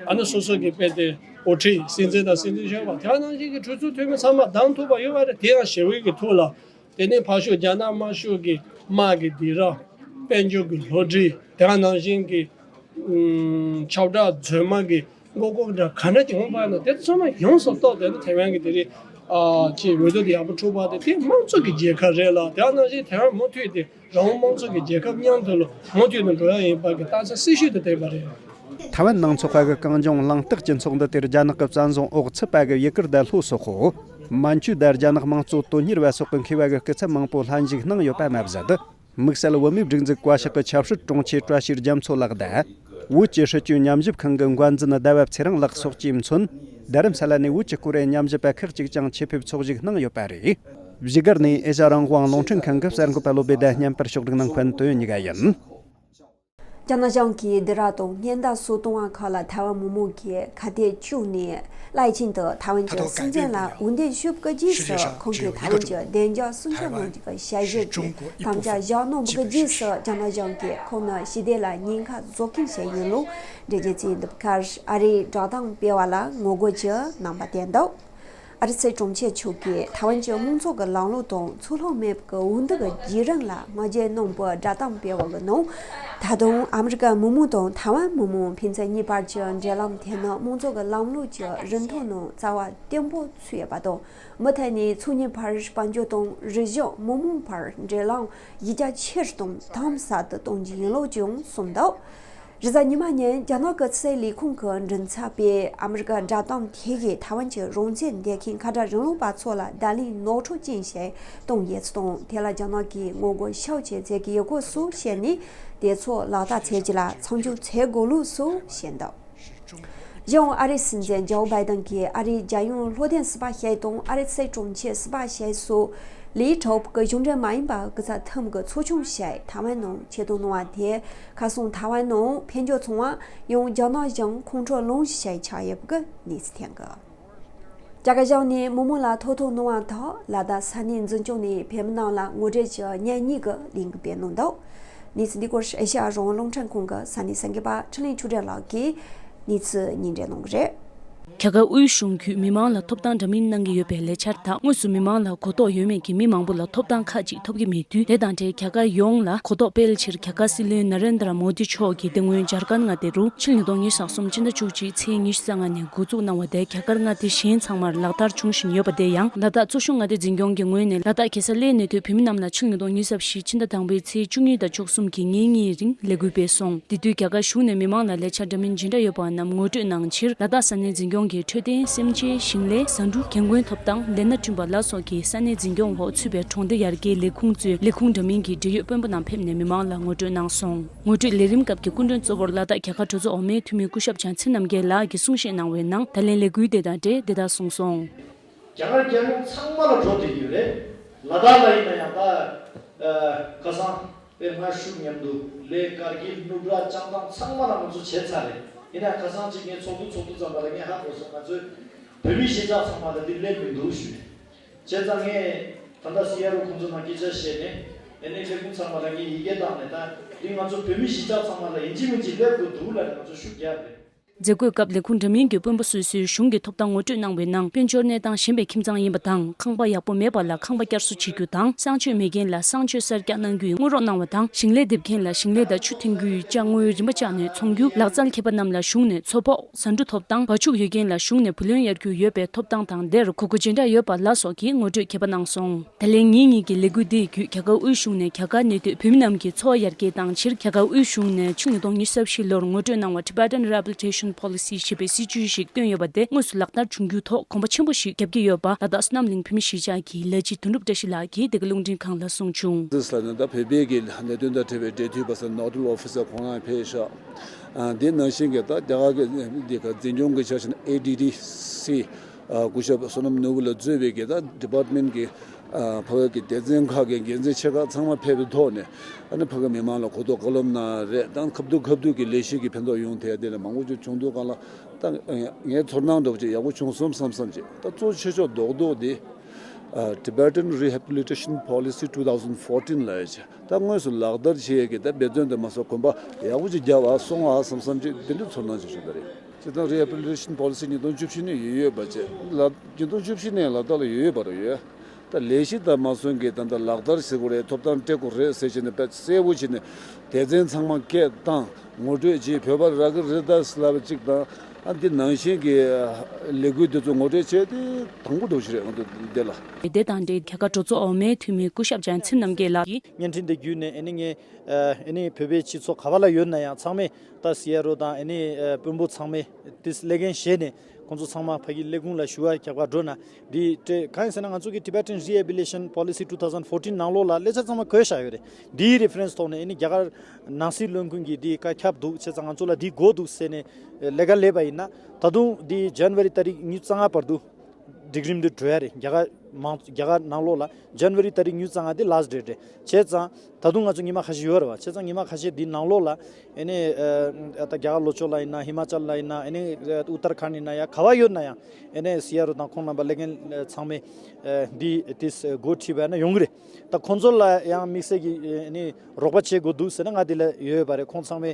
ཨ་ནི་སོ་སོ་གི་དཔེ་དེ་འགོ་ཁྲིད། སྲིད་འཛིན་དང་སྲིད་འཛིན་གཞོན་པ། དེ་ནང་བཞིན་གྱི་གྲོས་ཚོགས་འཐུས་མི་ཚང་མ་བདམས་ཐུབ་པ་ཡོད་པ་རེད། དེ་ཡང་ཞི་བའི་གི་ཐོག་ལ། དེ་ནས་ཕར་ཕྱོགས་རྒྱ་ནག་དམར་ཤོག་གི་དམག་གི་སྡིགས་ར། དཔལ་འབྱོར་གྱི་བསླུ་བྲིད། དེ་ག་ནང་བཞིན་གྱི་ཨུམ། ཁྱབ་བསྒྲགས་རྫུན་མ་གི་མགོ་སྐོར་འདྲ་ག་འདྲ་ཅིག་འོང་པ་ན། དེ་ཚང་མ་ཡོངས་སུ་རྟོགས་ཏེ་ནི་ཐའེ་ཝན་གྱི་དེ་རིང་ཨ་ཅིག་འོས་བསྡུ་དེ་ཡག་པོ་འཁྲུག་པ་དེ། དེ་དམངས་གཙོ་གི་རྒྱལ་ཁབ་རེད་ལ། དེ་ག་ནང་བཞིན་ཐའེ་ཝན་མུ་མཐུད་དེ་རང་དབང་དམངས་གཙོ་གི་རྒྱལ་ཁབ་མཉམ་དུ་ལ་མུ་མཐུད་དུ་འགྲོ་ཡ་ཡིན་པ་གི་རྟགས་མཚན་གསལ་ཤོས་དེ་བསྟན་པ་རེད། ཐའེ་ཝན་ནང་འཚོགས་པ་གི་གངས་ལྗོངས་གླེང་སྟེགས་ཀྱི་ཚོགས་འདུ་དེར་རྒྱ་ནག་གི་བཙན་བཟུང་འོག་ཚུད་པ་གི་ཡུ་གུར་དང་ལྷོ་སོག་པོ། མན་ཇུ་དང་རྒྱ་ནག་དམངས་གཙོ་དོན་གཉེར་བ་སོགས་ཀྱི་མཁས་པ་གི་སྐུ་ཚབ་མང་པོ་ལྷན་ཞུགས་གནང་ཡོད་པ་མ་ཟད། དམིགས་བསལ་བུད་མེད་སྒྲིག་འཛུགས་བཀའ་ཤག་གི་ཆབ་སྲིད་དྲུང་ཆེ་བཀྲ་ཤིས་རྒྱ་མཚོ་ལགས་དང་། བོད་ཀྱི་སྲིད་བྱུས་ཉམས་ཞིབ་ཁང་གི་འགོ་འཛིན་ཟླ་བ་ཚེ་རིང་ལགས་སོགས་ཀྱིས་མཚོན། རྡ་རམ་ས་ལ་ནས་བོད་ཀྱི་སྐོར་ཉམས་ཞིབ་པ་ཁག་ཅིག་ཀྱང་ཆེད་ཕེབས་ཚོགས་ཞུགས་གནང་ཡོད་པ་རེད། བཞུགས་སྒར་ནས་ཨེ་ཤ་རང་དབང་རླུང་འཕྲིན་ཁང་གི་གསར་འགོད་པ་བློ་བདེ་དང་བརྙན་པར་ཕྱོགས་སྒྲིག་གནང་མཁན་དོན་གཉིས་ཀ་ཡིན། རྒྱ་ནག་གཞུང་གིས་སྡེ་ར་ལྡུན་ཉེན་བརྡ་སོགས་གཏོང་བ་ཁག་ལ་ཐའེ་ཝན་མི་མང་གིས་ཁ་གཏད་བཅག་ནས་རླབས་ཆེན་དུ་ཐའེ་ཝན་གྱི་སྲིད་འཛིན་ལ་འོས་འདེམས་ཞུ་གི་རྗེས་སུ། ཁོང་གིས་ཐའེ་ཝན་གྱི་བདེ་འཇགས་སྲུང་སྐྱོབ་གནང་རྒྱུ་གི་ཞལ་བཞེས་ཀྱི་དམ་བཅའ་བཞག་གནང་གི་རྗེས་སུ། རྒྱ་ནག་གཞུང་གིས་ཁོང་ནི་ཞི་བདེ་ལ་ཉེན་ཁ་བཟོ་མཁན་ཞིག་ཡིན་ལུགས་འགྲེལ་བརྗོད་བྱས་འདུག་ཁར། ཨ་རིའི་བསྒྲགས་གཏམ་སྤེལ་བ་ལ་ངོ་རྒོལ་གྱི་རྣམ་པ་བསྟན་འདུག། ཨ་རིའི་སྲིད་དྲུང་ཆེ་མཆོག་གིས་ཐའེ་ཝན་གྱི་དམངས་གཙོ་གི་ལམ་ལུགས་དང་ཚུགས་ལྷོད་མེད་པའི་འོས་བསྡུ་གི་བརྒྱུད་རིམ་ལ་ངོ་རྒོལ་གནང་བའི་བསྒྲགས་གཏམ་སྤེལ་བ་གི་ནང་། ད་དུང་ཨ་མི་རི་ཀ་མི་མང་དང་ཐའེ་ཝན་མི་མང་ཕན་ཚུན་གཉིས་བར་གྱི་འབྲེལ་ལམ་དེ་ནི་དམངས་གཙོ་གི་ལམ་ལུགས་ཀྱི་རིན་ཐང་ནང་རྩ་བ་བརྟན་པོ་ཚུད་ཡོད་པ་དང་། མུ་མཐུད་ནས་ཚོགས་གཉིས་བར་དཔལ་འབྱོར་དང་རིག་གཞུང་། མི་མང་བར་འབྲེལ་ལམ་ཡང་རྒྱ་ཆེ་རུ་དང་དམ་ཟབ་ཏུ་གཏོང་རྒྱུ་ཡིན་ལུགས་ཀྱང་གསུངས་འདུག། རེས་གཟའ་ཉི་མ་ཉིན་རྒྱ་ནག་གི་ཕྱི་སྲིད་ལས་ཁུངས་ཀྱི་མགྲིན་ཚབ་པས་ཨ་མི་རི་ཀའི་བསྒྲགས་གཏམ་དེ་གིས་ཐའེ་ཝན་གྱི་རང་བཙན་འདེད་མཁན་ཁ་བྲལ་རིང་ལུགས་པ་ཚོ་ལ་བརྡ་ལན་ནོར་འཁྲུལ་ཅན་ཞིག་བཏང་ཡོད་ཚུལ་དང་། དེ་ལ་རྒྱ་ནག་གིས་ངོ་རྒོལ་ཤུགས་ཆེ་མཛད་ཀྱི་ཡོད་སྐོར་སོགས་བཤད་ནས། དེ་ཚོ་ལག་བསྟར་བྱེད་རྒྱུ་ལ་མཚམས་འཇོག་བྱེད་དགོས་ལུགས་སོགས་བཤད་འདུག། གཞུང་ཨ་རིའི་སྲིད་འཛིན་ཇོ་བྷའི་ཏན་གྱིས་ཨ་རིའི་རྒྱལ་ཡོངས་བློ་བརྟན་ཟུར་པ་ཞིག་དང་ཨ་རིའི་སྲིད་དྲུང་ཆེ་ཟུར་པ་ཞིག་སོགས་ལས་གྲོགས་ཀྱི་གཞུང་འབྲེལ་མ་ཡིན་པ་སྐུ་ཚབ་ཐིམ་གྱི་ཚོགས་ཆུང་ཞིག་ཐའེ་ཝན་ནང་ཆེད་གཏོང་གནང་བ་དེས། ཁ་སང་ཐའེ་ཝན་ནང་ཕན་ཆོད་ཚོང་བ་ཡང་རྒྱ་ནག་གཞུང་ཁོང་ཁྲོ་ལངས་ཤིག་ཆགས་ཡོད་པའི་གནས་ཚུལ་ཐོན་གི། རྒྱ་གར་གཞུང་ནས་མི་མང་ལ་ཐོ་ཐོ་གནང་བ་དག་ལ་དྭགས་ས་གནས་འཛིན་སྐྱོང་ནས་བོད་མི་རྣམས་ལ་ངོ་སྤྲོད་ཀྱི་བརྙན་གཉིས་ཀྱི་ལས་འགུལ་སྤེལ་གནང་འདུག། གནས་ཚུལ་འདི་སྐོར་ཨེ་ཤ་ཡ་རང་དབང་རླུང་འཕྲིན་ཁང་གི་ས་གནས་གསར་འགོད་པ་འཕྲིན་ལས་ཆོས་སྒྲོན་ལགས་ཀྱིས་གནས་ཚུལ་སྙན་སྒྲོན་གནང་གི་རེད། རྒྱ་གར་དབུས་གཞུང་བརྒྱུད་མི་མང་ལ་ཐོབ་ཐང་འདྲ་མིན་གནང་གི་ཡོད་པའི་ལས་འཆར་དག་དངོས་སུ་མི་མང་ལ་གོ་རྟོགས་ཡོད་མེད་ཀྱིས་མི་མང་པོ་ལ་ཐོབ་ཐང་ཁག་ཅིག་ཐོབ་ཀྱི་མེད་དུས། དེ་དང་འབྲེལ་རྒྱ་གར་ཡོངས་ལ་གོ་རྟོགས་སྤེལ་ཕྱིར་རྒྱ་གར་སྲིད་བློན་ན་རེན་དྲ་མོ་དི་མཆོག་གིས་དེ་སྔོན་འཇར་ཁན་མངའ་སྡེ་རུ་ཕྱི་ལོ་ཉིས་སྟོང་ཉི་ཤུ་རྩ་གསུམ་སྤྱི་ཟླ་བཅུ་གཅིག་ཚེས་ཉི་ཤུ་རྩ་ལྔ་ནས་འགོ་འཛུགས་གནང་བ་དེ་རྒྱ་གར་མངའ་སྡེ་གཞན་ཚང་མར་ལག་བསྟར་བྱུང་བཞིན་ཡོད་པ་དེ་ཡང་ལ་དྭགས་གཙོ་བཞུགས་མངའ་སྡེ་འཛིན་སྐྱོང་གི་ངོས་ནས་ལ་དྭགས་རྒྱལ་ས་གླེ་ནས་ཐོན་བོད་མི་རྣམས་ལ་ཕྱི་ལོ་ཉིས་སྟོང་ཉི་ཤུ་རྩ་བཞི་སྤྱི་ཟླ་དང་པོའི་ཚེས་བཅུ་གཉིས་དང་བཅུ་གསུམ་གྱི་ཉིན་གཉིས་རིང་ལས་འགུལ་སྤེལ་སོང་། དེ་དུས་རྒྱ་གར་གཞུང་ནས་མི་མང་ལ་ལས་འཆར་འདྲ་མིན་ཇི་འདྲ་ཡོད་པ་རྣམས་ངོ་སྤྲོད་གནང་ཕྱིར་ལ་དྭགས་ས་གནས་འཛིན་སྐྱོང་གི་འཕྲོད་བསྟེན། སེམས་ཅན། ཞིང་ལས། ཟ་འབྲུ། རྒན་རྒོན་ཐོབ་ཐང་། ལས་སྣ་བསྐྲུན་པ་ལ་སོགས་ཀྱི་ས་གནས་འཛིན་སྐྱོང་འོག་ཚུད་པའི་གྲོང་སྡེ་ཡར་རྒྱས་ལས་ཁུངས་གཙོས་ལས་ཁུངས་འདྲ་མིན་གྱི་འབྲེལ་ཡོད་དཔོན་པོ་རྣམས་ཕེབས་ནས་མི་མང་ལ་ངོ་སྤྲོད་གནང་སོང་། ངོ་སྤྲོད་ལས་རིམ་སྐབས་ཀྱི་སྐུ་མགྲོན་གཙོ་བོར་ལ་དྭགས་རྒྱལ་ཁབ་གྲོས་ཚོགས་འོག་མའི་འཐུས་མི་སྐུ་ཞབས་བྱང་ཚེ་རྣམ་རྒྱལ་ལགས་ཀྱིས་གསུང་བཤད་གནང་བའི་ནང་ད་ལན་ལས་འགུལ་དེ་དང་འབྲེལ་འདི་ལྟར་གསུངས་སོང་། རྒྱ་གར་རྒྱལ་ཡོངས་ཚང་མ་ལ་འགྲོ་བསྡད་ཀྱི་ཡོད་རེད། ལ་དྭགས་ལ་ཡིན་ན་ཡང་ད་ཨ་ཁ་སང་དཔེར་ན་ཤུགས་མཉམ་དུ་ལས་ཀར་གྱི་སྣུབས་ར་བཅང་སྟངས་ཚང་མ་ལ་ང་ཚོ་བྱས་ཚར་རེད། ཡིན་ན་ཁ་སང་གཅིག་ངས་ཚོགས་འདུ་ཚོགས་འདུ་ཙམ་པ་ལ་ངས་ཧ་གོ་སོང་། ང་ཚོའི་བོད་མི་གཞིས་ཆགས་ཚང་མ་ལ་འདི་སླེབས་མི་འདུག་ཞུས་ནས། བྱས་ཙང་ངས་ད་ལྟ་སི་ཨར་ཨོ་ཁོང་ཚོ་ནང་སྐད་ཆ་བཤད་ནས་ཨ་ནི་ལས་ཁུངས་ཚང་མ་ལ་ངས་ཡི་གེ་བཏང་ནས་ད་འདི་ང་ཚོ་བོད་མི་གཞིས་ཆགས་ཚང་མ་ལ་ཡིན་གཅིག་མིན་གཅིག་སླེབས་དགོས་འདུག་ལབ་ནས་ང་ཚོ་ཤུགས་རྒྱབ་རེད། མཛད་སྒོའི་སྐབས་ལས་ཁུངས་འདྲ་མིན་གྱི་དཔོན་པོ་སོ་སོས་གཞུང་གི་ཐོབ་ཐང་ངོ་སྤྲོད་གནང་བའི་ནང་དཔལ་འབྱོར་གནས་སྟངས་ཞན་པའི་ཁྱིམ་ཚང་ཡིན་པ་དང་ཁང་པ་ཡག་པོ་མེད་པ་ལ་ཁང་པ་བསྐྱར་གསོ་བྱེད་རྒྱུ་དང་གསང་སྤྱོད་མེད་མཁན་ལ་གསང་སྤྱོད་གསར་རྒྱག་གནང་རྒྱུའི་སྔོན་རོགས་གནང་བ་དང་ཞིང་ལས་འདེབས་མཁན་ལ་ཞིང་ལས་དང་ཆུ་འཐེན་རྒྱུའི་ཅ་དངོས་རིན་པ་བཅག་ནས་འཚོང་རྒྱུ། ལག་རྩལ་མཁས་པ་རྣམས་ལ་གཞུང་ནས་མཚོ་ཕོགས་ཟ་འབྲུ་ཐོབ་ཐང་། བ་ཕྱུགས་ཡོད་མཁན་ལ་གཞུང་ནས་བུ་ལོན་གཡར་རྒྱུ་ཡོད་པའི་ཐོབ་ཐང་དང་དེར་དགོས་མཁོ་ཇི་འདྲ་ཡོད་པ་ལ་སོགས་ཀྱི་ངོ་སྤྲོད་མཁས་པ་གནང་སོང་། ད་ལན་ཉིན་གཉིས་ཀྱི་ལས་འགུལ་འདིའི་བརྒྱུད་རྒྱ་གར་དབུས་གཞུང་ནས་རྒྱ་གར་གནས་སྡོད་བོད་མི་རྣམས་ཀྱི་འཚོ་བ་ཡར་རྒྱས་གཏང་ཕྱིར་རྒྱ་གར་དབུས་གཞུང་ནས་ཕྱི་ལོ་ཉིས་སྟོང་ཉི་ཤུ་རྩ་བཞི་ལོར་ངོ་སྤྲོད་གནང་བ་Tibetan Rehabilitation Policy ཞེས་པའི་སྲིད་ཇུས་ཤིག་བཏོན་ཡོད་པ་དེ་དངོས་སུ་ལག་བསྟར་བྱུང་རྒྱུའི་ཐོག་གོམ་པ་ཆེན་པོ་ཞིག་བརྒྱབ་ཀྱི་ཡོད་པ་ལ་དྭགས་བསོད་ནམས་གླིང་བོད་མི་གཞིས་ཆགས་ཀྱི་ལས་བྱེད་དོན་གྲུབ་བཀྲ་ཤིས་ལགས་ཀྱིས་འདི་ག་རླུང་འཕྲིན་ཁང་ལ་གསུངས་བྱུང་། ཟེར་ལ་ནི་ད་བོད་པའི་གི་གནད་དོན་དང་འབྲེལ་བའི་འབྲེལ་མཐུད་པ་ཟེར་Nodal Officer ཁོང་རང་ཕེབས་ཤག་ཨ་འདི་ནང་བཞིན་གྱི་ད་རྒྱ་གར་གྱི་འདི་ག་འཛིན་སྐྱོང་གི་ཆ་བཞག་ན་ཨེ་ཌི་ཌི་སི་ཨ་སྐུ་ཞབས་བསོད་ནམས་ནོར་བུ་ལ་གཙོས་པའི་གི་ད་department གི་ཨ་ཕ་གི་སྡེ་ཚན་ཁག་གི་འགན་འཛིན་ཆེ་ཁག་ཚང་མ་ཕེབས་པའི་ཐོག་ནས་ཨ་ནི་ཕ་གི་མི་མང་ལ་གོ་རྟོགས་བཀའ་སློབ་གནང་རེད། ད་ཁ་ཐུག་ཁ་ཐུག་གི་ལས་གཞི་གི་ཕན་ཐོགས་ཡོང་ཐད་དེ་ལ་མང་པོ་ཅིག་བྱུང་འདུག་ག་ལ། ད་ངའི་ཚོར་སྣང་འདྲ་པོ་ཅིག་ཡག་པོ་བྱུང་སོང་བསམ་བསམ་ཅིག་ད་གཙོ་ཆེ་ཤོས་རྡོག་རྡོག་དེ་ཨ་Tibetan Rehabilitation Policy two thousand fourteen ལབ་ཡ་ཅིག་ད་དངོས་སུ་ལག་བསྟར་བྱེད་ཡས་ཀྱི་ད་འབད་བརྩོན་དུ་མ་སོགས་གོམ་པ་ཡག་པོ་ཅིག་བརྒྱབ་པ་སོང་བ་བསམ་བསམ་ཅིག་དེ་འདྲའི་ཚོར་སྣང་ཅིག་བྱུང་ད་རེད། སྤྱིར་བཏང་Rehabilitation Policy ཉིས་སྟོང་བཅུ་བཞི་ནས་ཡོད་ཡོད་པ་བྱས་ལ་ཉིས་སྟོང་བཅུ་བཞི་ནས་ལ་དྭགས་ལ་ཡོད་ཡོད་པ་རེད་ཡོད། ད་ལས་གཞི་དང་མ་སོན་གྱི་ད་ལྟ་ལག་བསྟར་ཟེར་དགོས་རེད། ཐོབ་ཐང་སྤྲད་དགོས་རེད་ཟེར་བྱས་ནས་དཔེ་གསལ་པོ་བྱས་ནས་སྡེ་ཚན་ཚང་མ་སྐད་བཏང་ངོ་སྤྲོད་བྱས་བོད་པ་རག་གི་རེད་ད་ཟེར་ལབ་པ་གཅིག་དང་ཨ་འདི་ནང་བཞིན་གྱི་ལས་འགུལ་འདི་ཚོ་ངོ་སྤྲོད་བྱས་ཏེ་དང་པོ་འགྲོ་བཞིན་རེད། ང་ཚོ་འདི་ལ། དེ་དང་འབྲེལ་རྒྱ་གར་གྲོས་ཚོགས་འོག་མའི་འཐུས་མི་སྐུ་ཞབས་བྱང་ཚེ་རྣམ་རྒྱལ་ལགས་ཀྱིས། བརྙན་འཕྲིན་དེ་བརྒྱུད་ནས་ཨ་ནི་ངས་ཨ་ནི་བོད་པའི་སྤྱི་ཚོགས་ག་བ་ལ་ཡོད་ན་ཡང་ཚང་མས་ད་སི་ཨར་ཨོ་དང་ཨ་ནི་དཔོན་པོ་ཚང་མས་དེ་སླེབས་མཁན་བྱས་ནས་ཁོང་ཚོ་ཚང་མ་ཕ་གི་ལས་ཁུངས་ལ་ཞུ་བ་རྒྱག་པར་འགྲོ་ན་འདི་སྤྲད། གང་ཡིན་ཟེར་ན་ང་ཚོ་གི་Tibetan Rehabilitation Policy two thousand fourteen ནང་ལོགས་ལ་ལས་འཆར་ཚང་མ་བཀོད་བཞག་ཡོད་རེད། འདིའི་reference ཐོག་ནས་ཨ་ནི་རྒྱ་གར་ནང་སྲིད་བློན་ཁང་གིས་འདི་བཀའ་ཁྱབ་འདུག་བྱས་ཙང་ང་ཚོ་ལ་འདི་དགོས་འདུག་ཟེར་ནས་ལས་ཀ་ལས་པ་ཡིན་ན་ད་དུང་འདི་January ཏ་རིག་ཉི་ཤུ་རྩ་ལྔ་བར་དུ། སྒྲིག་རིམ་དེ་གྲོལ་ཡ་རེད། རྒྱ་གར་མང་རྒྱ་གར་ནང་ལོགས་ལ་January ཏ་རིག་ཉི་ཤུ་རྩ་ལྔ་དེ་last date རེད། བྱས་ཙང་ད་དུང་ང་ཚོ་ཉི་མ་ཁ་ཤས་ཡོད་རེད་བ། བྱས་ཙང་ཉི་མ་ཁ་ཤས་འདི་ནང་ལོགས་ལ་ཨ་ནི་ཨ་ད་རྒྱ་གར་ལྷོ་ཕྱོགས་ལ་ཡིན་ན་ཧི་མ་ཅལ་ལ་ཡིན་ན་ཨ་ནི་ཨུ་ཏར་ཁཱན་ཡིན་ན་ཡ་ག་བ་ཡོད་ན་ཡང་ཨ་ནི་སི་ཨར་ཨོ་དང་ཁོང་རྣམ་པ་ལས་མཁན་ཚང་མས་འདི་དེ་འགོ་ཁྲིད་པ་ཡིན་ན་ཡོང་གི་རེད། ད་ཁོང་ཚོ་ལ་ཡང་དམིགས་བསལ་གྱི་ཨ་ནི་རོགས་པ་བྱེད་དགོས་འདུག་ཟེར་ན་ང་འདི་ལ་ཡོད་པ་རེད། ཁོང་ཚང་མས་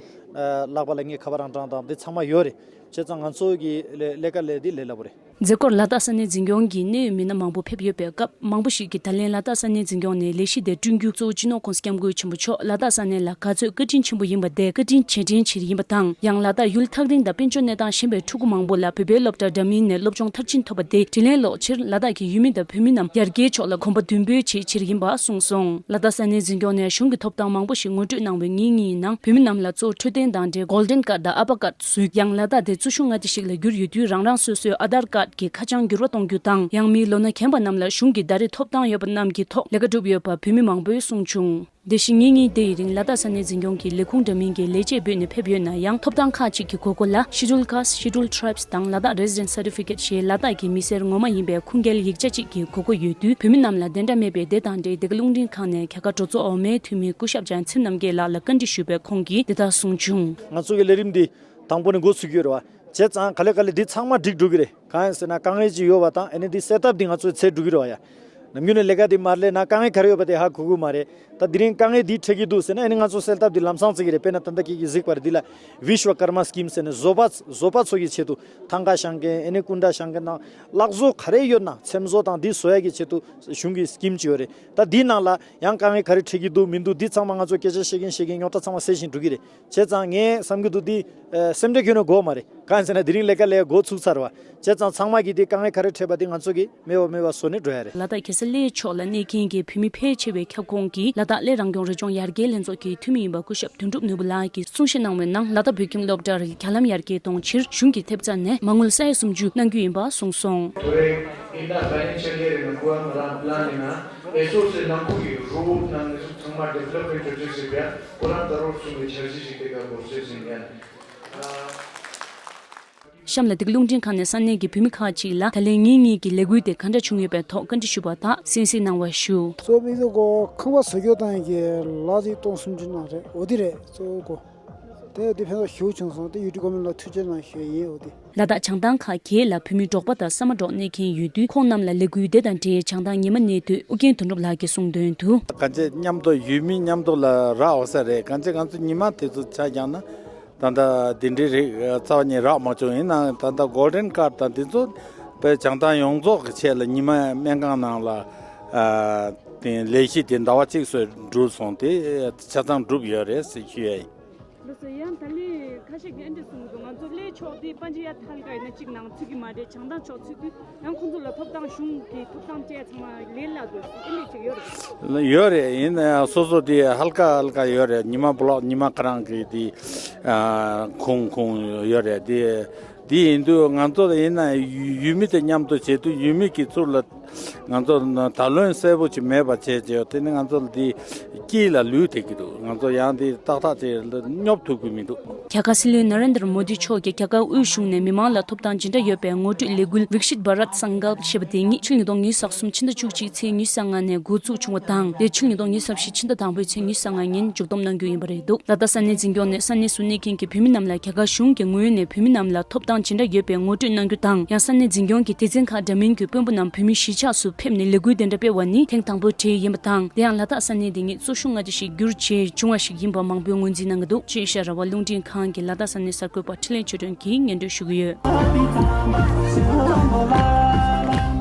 ལག་པ་ལ་ངས་ཁ་པར་རང་གྲངས་དང་འདི་ཚང་མ་ཡོད་རེད། བྱས་ཙང་ང་ཚོ་གི་ལས་ཀ་ལས་འདི་ལས་སླ་པོ་རེད། མཛད་སྒོར་ལ་དྭགས་ས་གནས་འཛིན་སྐྱོང་གི་གནད་ཡོད་མི་སྣ་མང་པོ་ཕེབས་ཡོད་པའི་སྐབས། མང་པོ་ཞིག་གིས་ད་ལན་ལ་དྭགས་ས་གནས་འཛིན་སྐྱོང་ནས་ལས་གཞི་དེ་བསྐྲུན་རྒྱུ་གཙོ་བོ་སྤྱི་ནོར་༸གོང་ས་༸སྐྱབས་མགོན་ཆེན་པོ་མཆོག་ལ་དྭགས་ས་གནས་ལ་ག་ཚོད་བཀའ་དྲིན་ཆེན་པོ་ཡིན་པ་དེ་བཀའ་དྲིན་རྗེས་དྲན་བྱེད་ཡིན་པ་དང་། ཡང་ལ་དྭགས་ཡུལ་ཐག་རིང་དང་དཔལ་འབྱོར་གནས་སྟངས་ཞན་པའི་ཕྲུ་གུ་མང་པོ་ལ་བོད་པའི་སློབ་གྲྭ་འདྲ་མིན་ནས་སློབ་སྦྱོང་མཐར་ཕྱིན་ཐོབ་པ་དེ་དྲིན་ལན་སློག་ཕྱིར་ལ་དྭགས་ཀྱི་ཡུལ་མི་དང་བོད་མི་རྣམས་ཡར་རྒྱས་ཕྱོགས་ལ་གོམ་པ་མདུན་སྤོས་བྱེད་ཕྱིར་ཡིན་པ་གསུངས་སོང་། ལ་དྭགས་ས་གནས་འཛིན་སྐྱོང་ནས་གཞུང་གི་ཐོབ་ཐང་མང་པོ་ཞིག་ངོ་སྤྲོད་གནང་བའི་ཉིན་གཉིས་ནང་བོད་མི་རྣམས་ལ་གཙོ་བོ་འཕྲོད་བསྟེན་དང་འབྲེལ་Golden Card དང་Upper Card བཟོས། ཡང་ལ་དྭགས་དེ་གཙོ་ཤུགས་མངའ་སྡེ་ཞིག་ལ་བསྒྱུར་ཡོད་དུས་རང་རང་སོ་སོའི་Aadhaar Card གྱི་ཁ་བྱང་འགྱུར་བ་གཏོང་རྒྱུ་དང་། ཡང་མིའི་ལོ་ན་རྒན་པ་རྣམས་ལ་གཞུང་གིས་ཟླ་རེར་ཐོབ་ཐང་ཡོད་པ་རྣམས་ཀྱི་ཐོག་ལས་ཀ་བསྒྲུབས་ཡོད་པ་བོད་མི་མང་པོས་གསུངས་བྱུང་། བདེ་སྐྱིད་ཉིན་གཉིས་དེའི་རིང་ལ་དྭགས་ས་གནས་འཛིན་སྐྱོང་གི་ལས་ཁུངས་འདྲ་མིན་གྱི་ལས་བྱེད་པོས་ནས་ཕེབས་ཡོད་ན་ཡང་། ཐོབ་ཐང་ཁག་ཅིག་གི་དགོས་མཁོ་ལ་Schedule Caste, Schedule Tribes དང་ལ་དྭགས་Resident Certificate ཞེས་ལ་དྭགས་ཀྱི་མི་སེར་ངོ་མ་ཡིན་པའི་ཁུངས་སྐྱེལ་ཡིག་ཆ་ཅིག་གི་དགོས་མཁོ་ཡོད་དུས། བོད་མི་རྣམས་ལ་དེ་འདྲ་མེད་པས། དེ་དང་འབྲེལ་འདི་ག་རླུང་འཕྲིན་ཁང་ནས་རྒྱ་གར་གྲོས་ཚོགས་འོག་མའི་འཐུས་མི་སྐུ་ཞབས་བྱང་ཚེ་རྣམ་རྒྱལ་ལགས་ལ་བཀའ་འདྲི་ཞུས་པས། ཁོང་གིས་འདི་ལྟར་གསུངས་བྱུང་། ང་ཚོ་གི་ལས་རིམ་འདི་དང་པོ་ནས་འགོ་ཚུགས་ཀྱི་ཡོད་རེད་བ། བྱས་ཙང་ག་ལེ་ག་ལེ་འདི་ཚང་མ་འགྲིག་འགྲོ་གི་རེད། གང་ཡིན་ཟེར་ན་དཀའ་ངལ་ཅིག་ཡོད་པ་དང་ཨ་ནི་འདི་set up འདི་ང་ཚོས་ཚད་འགྲོ་གི་རེད་བ་ཡ། ནམ་རྒྱུན་ནས་ལས་ཀ་འདི་མ་ལས་ན་དཀའ་ངལ་ག་རེ་ཡོད་པ་དེ་ཧ་གོ་གི་མ་རེད། ད་དེ་རིང་དཀའ་ངལ་འདི་འཕྲད་ཀྱི་འདུག་ཟེར་ན་ཨ་ནི་ང་ཚོ་སེལ་ཐབས་འདི་ལམ་སང་བརྩི་གི་རེད། དཔེར་ན་ད་ལྟ་ཁྱེད་ཀྱིས་གཟིགས་པ་རེད། འདི་ལ་Vishwakarma scheme ཟེར་ནས་བཟོ་པ་བཟོ་པ་ཚོ་གི་ཆེད་དུ་ཐང་ག་བཤམས་མཁན་ཨ་ནི་ཀུན་ཏྲ་བཤམས་མཁན་དང་ལག་བཟོ་ག་རེ་ཡོད་ན་ཚེམ་བཟོ་དང་འདི་བཟོ་ཡ་གི་ཆེད་དུ་གཞུང་གི་scheme ཅིག་ཡོད་རེད། ད་འདི་ནང་ལ་ཡང་དཀའ་ངལ་ག་རེ་འཕྲད་ཀྱི་འདུག་མི་འདུག་འདི་ཚང་མ་ང་ཚོ་སྐད་ཆ་བཤད་མཁན་བཤད་མཁན་རྙོག་དྲ་ཚང་མ་སེལ་བཞིན་འགྲོ་གི་རེད། བྱས་ཙང་ངས་བསམ་གྱི་འདུག་འདི་ཨ་སེམས་ཁྲལ་ཁྱོན་ནས་དགོས་མ་རེད། གང་ཡིན་ཟེར་ན་དེ་རིང་ལས་ཀ་ལས་འགོ་ཚུགས་ཚར་བ། བྱས་ཙང་ཚང་མ་གིས་འདི་དཀའ་ངལ་ག་རེ་འཕྲད་པ་འདི་ང་ཚོ་གིས་མེད་པ་མེད་པ་བཟོ་ནས་འགྲོ་ཡ་རེད། ལ་དྭགས་གེ་སར་གླེ་ཕྱོགས་ལ་གནས་མཁན་གྱི་བོད་མི་ཕལ་ཆེ་བའི་ཁྱབ་ཁོངས་ཀྱི་ལ་དྭགས་གླེ་རང་སྐྱོང་རི་ལྗོངས་ཡར་རྒྱས་ལྷན་ཚོགས་ཀྱི་འཐུས་མི་ཡིན་པ་སྐུ་ཞབས་དོན་གྲུབ་ནོར་བུ་ལགས་ཀྱིས་གསུང་བཤད་གནང་བའི་ནང་ལ་དྭགས་བོད་ཁྱིམ་སློབ་གྲྭར་རྒྱ་ལམ་ཡར་རྒྱས་གཏོང་ཕྱིར་གཞུང་གི་ཐེབས་རྩ་ནས་མ་དངུལ་ས་ཡ་སུམ་ཅུ་གནང་རྒྱུ་ཡིན་པ་གསུངས་སོང་། ཐོ་རེ་ཨིན་ད་ཕའི་ནན་ཤལ་ལེ་རེ་ན་ཀུ་ཨམ་རང་པི་ལན་ཡིན་ན་ཨེ་སོ་སི་ནང་ཁུལ་གྱི་རོ་ཌི་ནང་ནས་ཚང་མ་ཌི་ཝེ་ལོབ་མེན་ཊི་བྱེད་ཅེས་ཟེར་བ་ཀུ་ལམ་ད་རོ་གསུམ་གྱི་འཆར་གཞི་ཞིག་དེ་ག་འགོ་ཚུགས་ཟིན་ཡིན། གཤམ་ལ་འདི་ག་རླུང་འཕྲིན་ཁང་ནས་ས་གནས་ཀྱི་བོད་མི་ཁག་ཅིག་ལ་ད་ལན་ངེད་གཉིས་ཀྱི་ལས་འགུལ་དེ་ག་འདྲ་བྱུང་ཡོད་པའི་ཐོག་བཀའ་འདྲི་ཞུས་པ་དག་གསན་གཟིགས་གནང་བ་ཞུ། གཙོ་བོ་དེ་ཚོ་ཁང་པ་བཟོ་རྒྱུ་དང་གི་ལག་ཅིག་སྟོང་སུམ་ཅུ་ནང་རེད། འོ་དེ་རེད་གཙོ་བོ་གོ། དེ་དེ་ཕན་ཐོགས་ཞེ་པོ་བྱུང་སོང་། དེ་ཡུ་ཊི་ཁོ་མེན་ལ་ཐུགས་རྗེ་གནང་ཞུ་ཡིན། འོ་དེ། ལ་དྭགས་བྱང་ཐང་ཁག་བརྒྱད་ལ་བོད་མི་འབྲོག་པ་དང་ས་མ་འབྲོག་གནས་མཁན་ཡོད་དུས་ཁོང་རྣམས་ལ་ལས་འགུལ་དེ་དང་འབྲེལ་བྱང་ཐང་ཉི་མ་གནས་སྡོད་ཨུ་རྒྱན་དོན་གྲུབ་ལགས་ཀྱིས་གསུངས་དོན་དུ། གང་ཅི་མཉམ་དུ་ཡུལ་མི་མཉམ་དུ་ལ་རག་འོང་ས་རེད། གང་ཅི་ང་ཚོ་ཉི་མ་དེ་ཚོ་ཆ་བཞག་ན། ད་ལྟ་འདི་འདྲའི་རིགས་རྩ་བ་ཉིད་རག་མ་བྱུང་། ཡིན་ནའང་ད་ལྟ་གོལ་ཌེན་ཀར་ཌི་དང་འདི་ཚོ་དཔེ་བྱང་ཐང་ཡོངས་རྫོགས་ཀྱི་ཆེད་ལ་ཉི་མ་སྨན་ཁང་ནང་ལ་ཨ་དེ་ལས་གཞི་དེ་ཟླ་བ་གཅིག་སོགས་འགྲུབ་སོང་། དེ་ཆ་ཚང་འགྲུབ་ཡོད་རེད་ཟེར་ཞུ་ཡ་ཡིན། ལགས་སོ། ཡང་ད་ལན་ཁ་ཤས་ཀྱིས་ཨ་འདྲ་གསུང་གི་འདུག་ང་ཚོ་གླེ་ཕྱོགས་དེ་པན་ཇ་ཡ་ཐལ་ཀ་ཡིན་ན་གཅིག་ནང་ཚུད་ཀྱི་མ་རེད། བྱང་ཐང་ཕྱོགས་ཚུད་དུས། ཡང་ཁོང་ཚོ་ལ་ཐོབ་ཐང་གཞུང་གི་ཐོབ་ཐང་སྤྲད་ཚང་མ་ལས་སླ་འདུག་ཨེ་ལས་ཅིག་ཡོད་རེད། ཡོད་རེད། ཡིན་ན་ཡང་སོ་སོ་དེ་ཧལ་ཀ་ཧལ་ཀ་ཡོད་རེད། ཉི་མ་བོ་ལོག་ཉི་མ་ཁ་རང་གི་དེ་ཨ་ཁུངས་ཁུངས་ཡོད་རེད། དེ་དེ་ཡིན་དུས་ང་ཚོ་ཡིན་ན་ཡུལ་མི་དེ་མཉམ་དུ་བྱེད་དུས་ཡུལ་མི་གི་ཚུར་ལ་ང་ཚོ་ད་ལོན་གསལ་པོ་ཅིག་མེད་པ་བྱས་བྱས་དེ་ནི་ང་ཚོ་ལ་དེ་དཀྱིལ་ལ་ལུས་བསྡད་ཀྱི་འདུག་ང་ཚོ་ཡང་དེ་ཏག་ཏག་ཅིག་སྙོབ་ཐུབ་ཀྱི་མི་འདུག་རྒྱ་གར་སྲིད་བློན་ན་རེན་དར་མོ་དི་མཆོག་གིས་རྒྱ་གར་དབུས་གཞུང་ནས་མི་མང་ལ་ཐོབ་ཐང་ཇི་འདྲ་ཡོད་པའི་ངོ་སྤྲོད་ལས་འགུལ་Viksit Bharat Sankalp ཞེས་པ་དེ་ཉིད་ཕྱི་ལོ་ཉིས་སྟོང་ཉི་ཤུ་རྩ་གསུམ་ཕྱི་ཟླ་བཅུ་གཅིག་ཚེས་ཉི་ཤུ་རྩ་ལྔ་ནས་འགོ་འཛུགས་བྱུང་བ་དང་། དེ་ཕྱི་ལོ་ཉིས་སྟོང་ཉི་ཤུ་རྩ་བཞི་ཕྱི་ཟླ་དང་པོའི་ཚེས་ཉི་ཤུ་རྩ་ལྔ་ཉིན་མཇུག་བསྡོམས་གནང་རྒྱུ་ཡིན་པ་རེད་འདུག་ལ་དྭགས་ས་གནས་འཛིན་སྐྱོང་ནས་ས་གནས་སུ་གནས་མཁན་གྱི་བོད་མི་རྣམས་ལ་རྒྱ་གར་གཞུང་གི་ངོས་ནས་བོད་མི་རྣམས་ལ་ཐོབ་ཐང་ཇི་འདྲ་ཡོད་པའི་ངོ་སྤྲོད་གནང་རྒྱུ་དང་། ཡང་ས་གནས་འཛིན་སྐྱོང་གི་སྡེ་ཚན་ཁག་འདྲ་མིན་གྱི་དཔོན་པོ་རྣམས་བོད་མི་གཞིས་ཆགས་སུ་ཕེབས་ནས་ལས་འགུལ་དེ་འདྲ་སྤེལ་བ་ནི་ཐེངས་དང་པོ་དེ་ཡིན་པ་དང་། དེ་ཡང་ལ་དྭགས་ས་གནས་འདི་ཉིད་གཙོ་ཤུགས་མངའ་སྡེ་ཞིག་གྱུར་རྗེས་བྱུང་བ་ཞིག་ཡིན་པ་མང་པོས་ངོས་འཛིན་གནང་གི་འདུག་ཅེས་ཨེ་ཤ་ཡ་རང་དབང་རླུང་འཕྲིན་ཁང་གི་ལ་དྭགས་ས་གནས་གསར་འགོད་པ་འཕྲིན་ལས་ཆོས་སྒྲོན་གྱིས་སྙན་སྒྲོན་ཞུ་གི་ཡོད།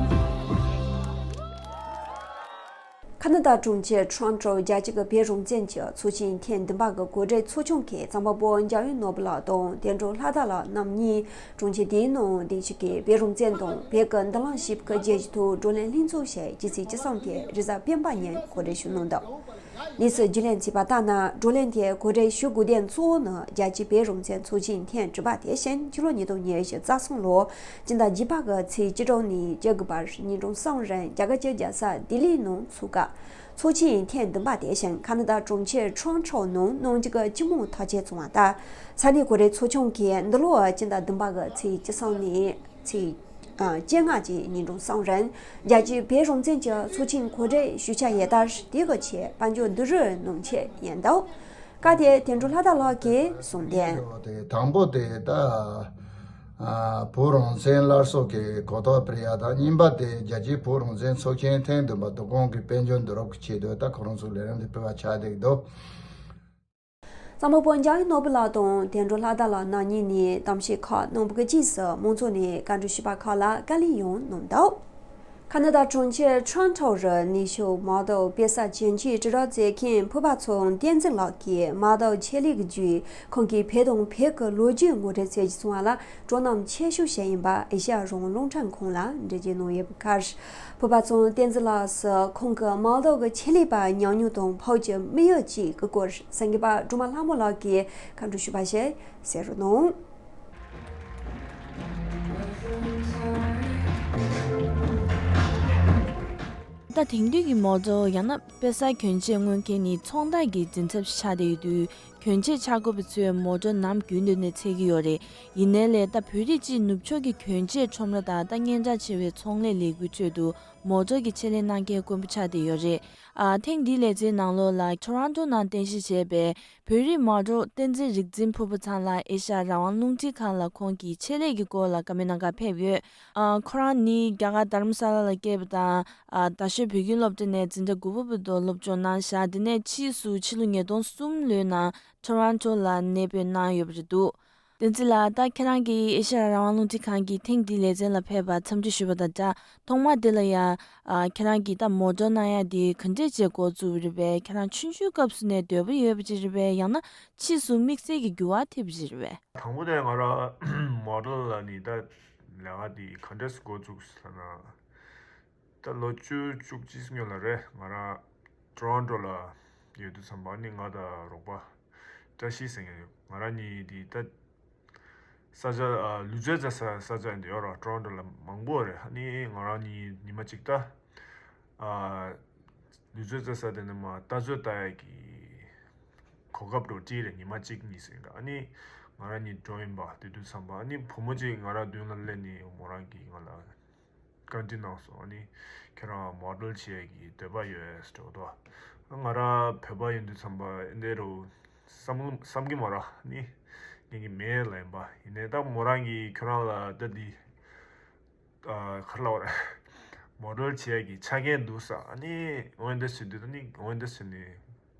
ཁ་ན་ཌ་གྲོང་ཁྱེར་ཊོ་རོན་ཊོ་རྒྱལ་སྤྱི་གི་བོད་རང་བཙན་གྱི་ཚོགས་ཆེན་ཐེངས་བདུན་པ་གི་གོ་སྒྲིག་ཚོགས་ཆུང་གིས་གཙང་པ་པོ་འཇམ་དབྱངས་ནོར་བུ་ལགས་དང་དོན་གྲུབ་ལྷ་དར་ལགས་རྣམ་གཉིས་གྲོང་ཁྱེར་དེའི་ནང་སྡིངས་ཆ་གི་བོད་རང་བཙན་དང་བོད་ཀྱི་མདུན་ལམ་ཞེས་པའི་རྒྱལ་སྤྱི་ཐོག་བགྲོ་གླེང་ལྷན་ཚོགས་ཞེས་སྤྱི་ཚེས་བཅུ་གསུམ་སྟེ་རེས་གཟའ་སྤེན་པ་ཉིན་གོ་སྒྲིག་ཞུས་གནང་འདུག་གནས་ཚུལ་བརྒྱུད་ལམ་གྱིས་གསུངས་པ་ལྟར་ན། བགྲོ་གླེང་དེ་གོ་སྒྲིག་ཞུ་དགོས་དོན་གཙོ་བོ་ནི་རྒྱལ་སྤྱིའི་བོད་རང་བཙན་ཚོགས་ཆེན་ཐེངས་དྲུག་པ་དེ་བཞིན་ཕྱི་ལོ་ཉིས་སྟོང་ཉི་ཤུ་རྩ་གསུམ་ལོ་སྤྱི་ཟླ་བརྒྱད་པ་གི་ཚེས་བཅུ་དྲུག་ནས་བཅུ་དགུ་བར་ཉིན་གྲངས་གསུམ་རིང་རྒྱ་གར་གྱི་རྒྱལ་ས་ལྡི་ལིའི་ནང་ཚོགས་སྐབས། ཚོགས་ཆེན་ཐེངས་བདུན་པ་དེ་བཞིན་ཁ་ན་ཌ་གྲོང་ཁྱེར་ཊོ་རོན་ཊོ་ནང་གནང་རྒྱུ་གི་སྤྱི་མོས་ཐག་བཅད་སོང་བ་ལྟར། ས་གནས་གོ་སྒྲིག་ཚོགས་ཆུང་གིས་འདི་ལོའི་སྤྱི་ཟླ་བདུན་པ་གི་ཚེས་བཅུ་གསུམ་ནས་ཚེས་ཨ་བཅོ་ལྔ་བཅས་ཉིན་གྲངས་གསུམ་རིང་རྒྱལ་སྤྱིའི་བོད་རང་བཙན་གྱི་ཚོགས་ཆེན་གོ་སྒྲིག་ཞུ་འཆར་ཡོད་སྟབས། དེ་གི་ཆེད་དཔལ་འབྱོར་བསྡུ་རུབ་གནང་ཆེད་ཡིན་འདུག་སྐབས་དེར་དོན་གྲུབ་ལྷ་དར་ལགས་ཀྱིས་གསུངས་དོན། དེ་དང་པོ་དེ་ད་ཨ་བོད་རང་བཙན་སླར་གསོ་གི་གོ་རྟོགས་སྤེལ་ཡ་དང་། གཉིས་པ་དེ་རྒྱལ་སྤྱིའི་བོད་རང་བཙན་ཚོགས་ཆེན་ཐེངས་བདུན་པ་བསྡུ་སྐོང་གི་དཔལ་འབྱོར་བསྡུ་རུབ་ཀྱི་ཆེད་དུ་ད་ཁོ་རང་ཚོའི་ལས་རིམ་དེ་སྤེལ་བ་ཆགས་བསྡད་འདུག་གཙང་པ་པོ་འཇམ་དབྱངས་ནོར་བུ་ལགས་དང་དོན་གྲུབ་ལྷ་དར་ལགས་རྣམ་གཉིས་ནས་གཏམ་བཤད་ཁག་གནང་བ་གི་རྗེས་སུ་མང་ཚོགས་ནས་བཀའ་འདྲི་ཞུས་པ་ཁག་ལ་བཀའ་ལན་ཡང་གནང་འདུག་ཁ་ན་ཌ་གྲོང་ཁྱེར་ཊོ་རོན་ཊོ་རུ་ནུས་ཤུགས་མ་དག་དཔེ་གསར་ཅན་གྱི་དྲིལ་བསྒྲགས་མཛད་མཁན་ཕུར་པ་ཚང་བསྟན་འཛིན་ལགས་ཀྱིས་མ་དག་ཆེད་ལས་ཀྱི་བརྒྱུད་ཁོང་གིས་བོད་དང་བོད་ཀྱི་ལོ་རྒྱུས་ངོ་སྤྲོད་མཛད་རྒྱུ་སོང་བ་ལ་སྤྲོ་སྣང་ཆེ་ཤོས་ཤིག་ཡིན་པ་ཨེ་ཤ་ཡ་རང་དབང་རླུང་འཕྲིན་ཁང་ལ་འགྲེལ་བརྗོད་གནང་ཡོད་པའི་ཁར། ཕུར་པ་ཚང་བསྟན་འཛིན་ལགས་སུ་ཁོང་གི་མ་དག་གི་ཆེད་ལས་པ་ཉམས་མྱོང་དང་བོད་ཀྱི་དམིགས་ཡུལ་བཅས་ཀྱི་སྐོར་གསན་མཁས་པ་སྒྲོལ་མ་ལྷ་མོ་ལགས་ཀྱིས་བཀའ་འདྲི་ཞུས་པ་ཞིག་གསན་རོགས་གནང་། ད་དེང་དུས་ཀྱི་མོ་ཊ་ཡང་ན་དཔེ་གསར་གྱོན་ཆས་མངོན་མཁན་ནི་ཚོང་བདག་གི་མགྲིན་ཚབ་ཆགས་བསྡད་ཡོད་དུས། གྱོན་ཆས་འཆར་དགོས་པ་ཚོས་མོ་ཊ་ནམ་རྒྱུན་དུ་ནས་འཚོལ་གྱི་ཡོད་རེད། ཡིན་ནའི་ལས་ད་བོད་རིགས་གཅིག་ནུབ་ཕྱོགས་ཀྱི་གྱོན་ཆས་ཁྲོམ་ར་དང་ད་སྙན་གྲགས་ཆེ་བའི་ཚོང་ལས་ལས་འགུལ་ཁྲོད་དུ་མོ་ཊ་གི་ཆེད་ལས་གནང་མཁན་དཀོན་པོ་ཆགས་བསྡད་ཡོད་རེད། ཨ། ཐེངས་འདིའི་ལེ་ཚན་ནང་ལོགས་ལ་ཊོ་རོན་ཊོ་ནང་རྟེན་གཞི་བྱས་པའི་བོད་རིགས་མོ་ཊ་བསྟན་འཛིན་རིག་འཛིན་ཕུར་བུ་ཚང་ལ་ཨེ་ཤ་ཡ་རང་དབང་རླུང་འཕྲིན་ཁང་ལ་ཁོང་གི་ཆེད་ལས་ཀྱི་སྐོར་ལ་བཀའ་མོལ་གནང་གར་ཕེབས་ཡོད། ཨ། ཁོ་རང་ནི་རྒྱ་གར་རྡ་རམ་ས་ལ་ལ་སྐྱེས་པ་དང་། ཨ། རྡ་ཤོད་བོད་ཁྱིམ་སློབ་གྲྭ་ནས་འཛིན་གྲྭ་དགུ་པ་བར་དུ་སློབ་སྦྱོང་གནང་བཞག་དེ་ནས་ཕྱིས་སུ་ཕྱི་ལོ་ཉིས་སྟོང་གསུམ་ལོའི་ནང་ཊོ་རོན་ཊོ་ལ་གནས་སྤོས་གནང་ཡོད་པ་རེད་འདུག་བསྟན་འཛིན་ལགས། ད་ཁྱེད་རང་གིས་ཨེ་ཤ་ཡ་རང་དབང་རླུང་འཕྲིན་ཁང་གི་ཐེངས་འདིའི་ལེ་ཚན་ལ་ཕེབས་པར་འཚམས་འདྲི་ཞུས་པ་དང་སྦྲགས། ཐོག་མར་འདི་ལ་ཡང་། ཨ། ཁྱེད་རང་གིས་ད་མོ་ཊ་གནང་ཡ་འདི་ག་འདྲས་བྱས་འགོ་བཙུགས་པ་རེད་པས། ཁྱེད་རང་ཆུང་ཆུང་སྐབས་སུ་ནས་འདོད་པ་ཡོད་པ་ཅིག་རེད་པས། ཡང་ན་ཕྱིས་སུ་དམིགས་བསལ་གྱི་འགྱུར་བ་ཐེབས་པ་ཅིག་རེད་པས། དང་པོ་དེ་ང་རང་མོ་ཊ་ལ་ནི་ད་ལས་ཀ་འདི་ག་འདྲས་འགོ་བཙུགས་ཟེར་ན། ད་ལོ་བཅུ་བཅུ་གཅིག་སྔོན་ལ་རེད། ང་རང་ཊོ་རོན་ཊོ་ལ་ཡོད་དུས་ཙམ་པ་ནི་ང་དང་རོགས་པ་བཀྲ་ཤིས་ཟེར་མཁན་ཡོད། ང་རང་གཉིས་དེ་ད་ས་ཆ། ཨ། ལུས་རྩལ་རྩེད་ས་ས་ཆ་འདི་ཡོད་ར། ཊོ་རོན་ཊོ་ལ་མང་པོ་རེད། ཨ་ནི་ང་རང་གཉིས་ཉི་མ་གཅིག་ད། ཨ། ལུས་རྩལ་རྩེད་ས་དེ་ནས་མར་རྟ་རྩོད་ལྟ་ཡག་གི་གོ་སྐབས་འདྲ་བོ་ཅིག་རེད། ཉི་མ་གཅིག་གཉིས་ཟིན་ར། ཨ་ནི་ང་རང་གཉིས་འགྲོ་ཡིན་པ། དེ་དུས་ཙམ་པ་ཨ་ནི་བུ་མོ་གཅིག་ང་རང་མདུན་ལ་སླེབས་ནས་མོ་རང་གིས་ང་ལ་བཀའ་འདྲི་གནང་སོང་། ཨ་ནི་ཁྱེད་རང་མོ་ཌེལ་བྱེད་ཡས་ཀྱི་འདོད་པ་ཡོད་ཟེར་འདྲ་བོ་འདུག་ང་རང་བོད་པ་ཡིན་དུས་ཙམ་པ་འདི་འདྲ་བོ་བསམ་བསམ་གྱི་མ་རེད། ཨ་ནི་ངེད་ཀྱི་མེད་ལབ་ཡིན་པ། ཡིན་ནའི་ད་མོ་རང་གིས་ཁྱོད་རང་ལ་ད་འདི། ཨ། ག་རེ་ལབ་དགོས་རེད། མོ་ཌེལ་བྱེད་ཡས་ཀྱི་ཆ་རྐྱེན་འདུག་ཟེར། ཨ་ནི་འོ་འདི་བྱེད་དུས་ད་ནི་འོ་འདི་བྱས་ནས་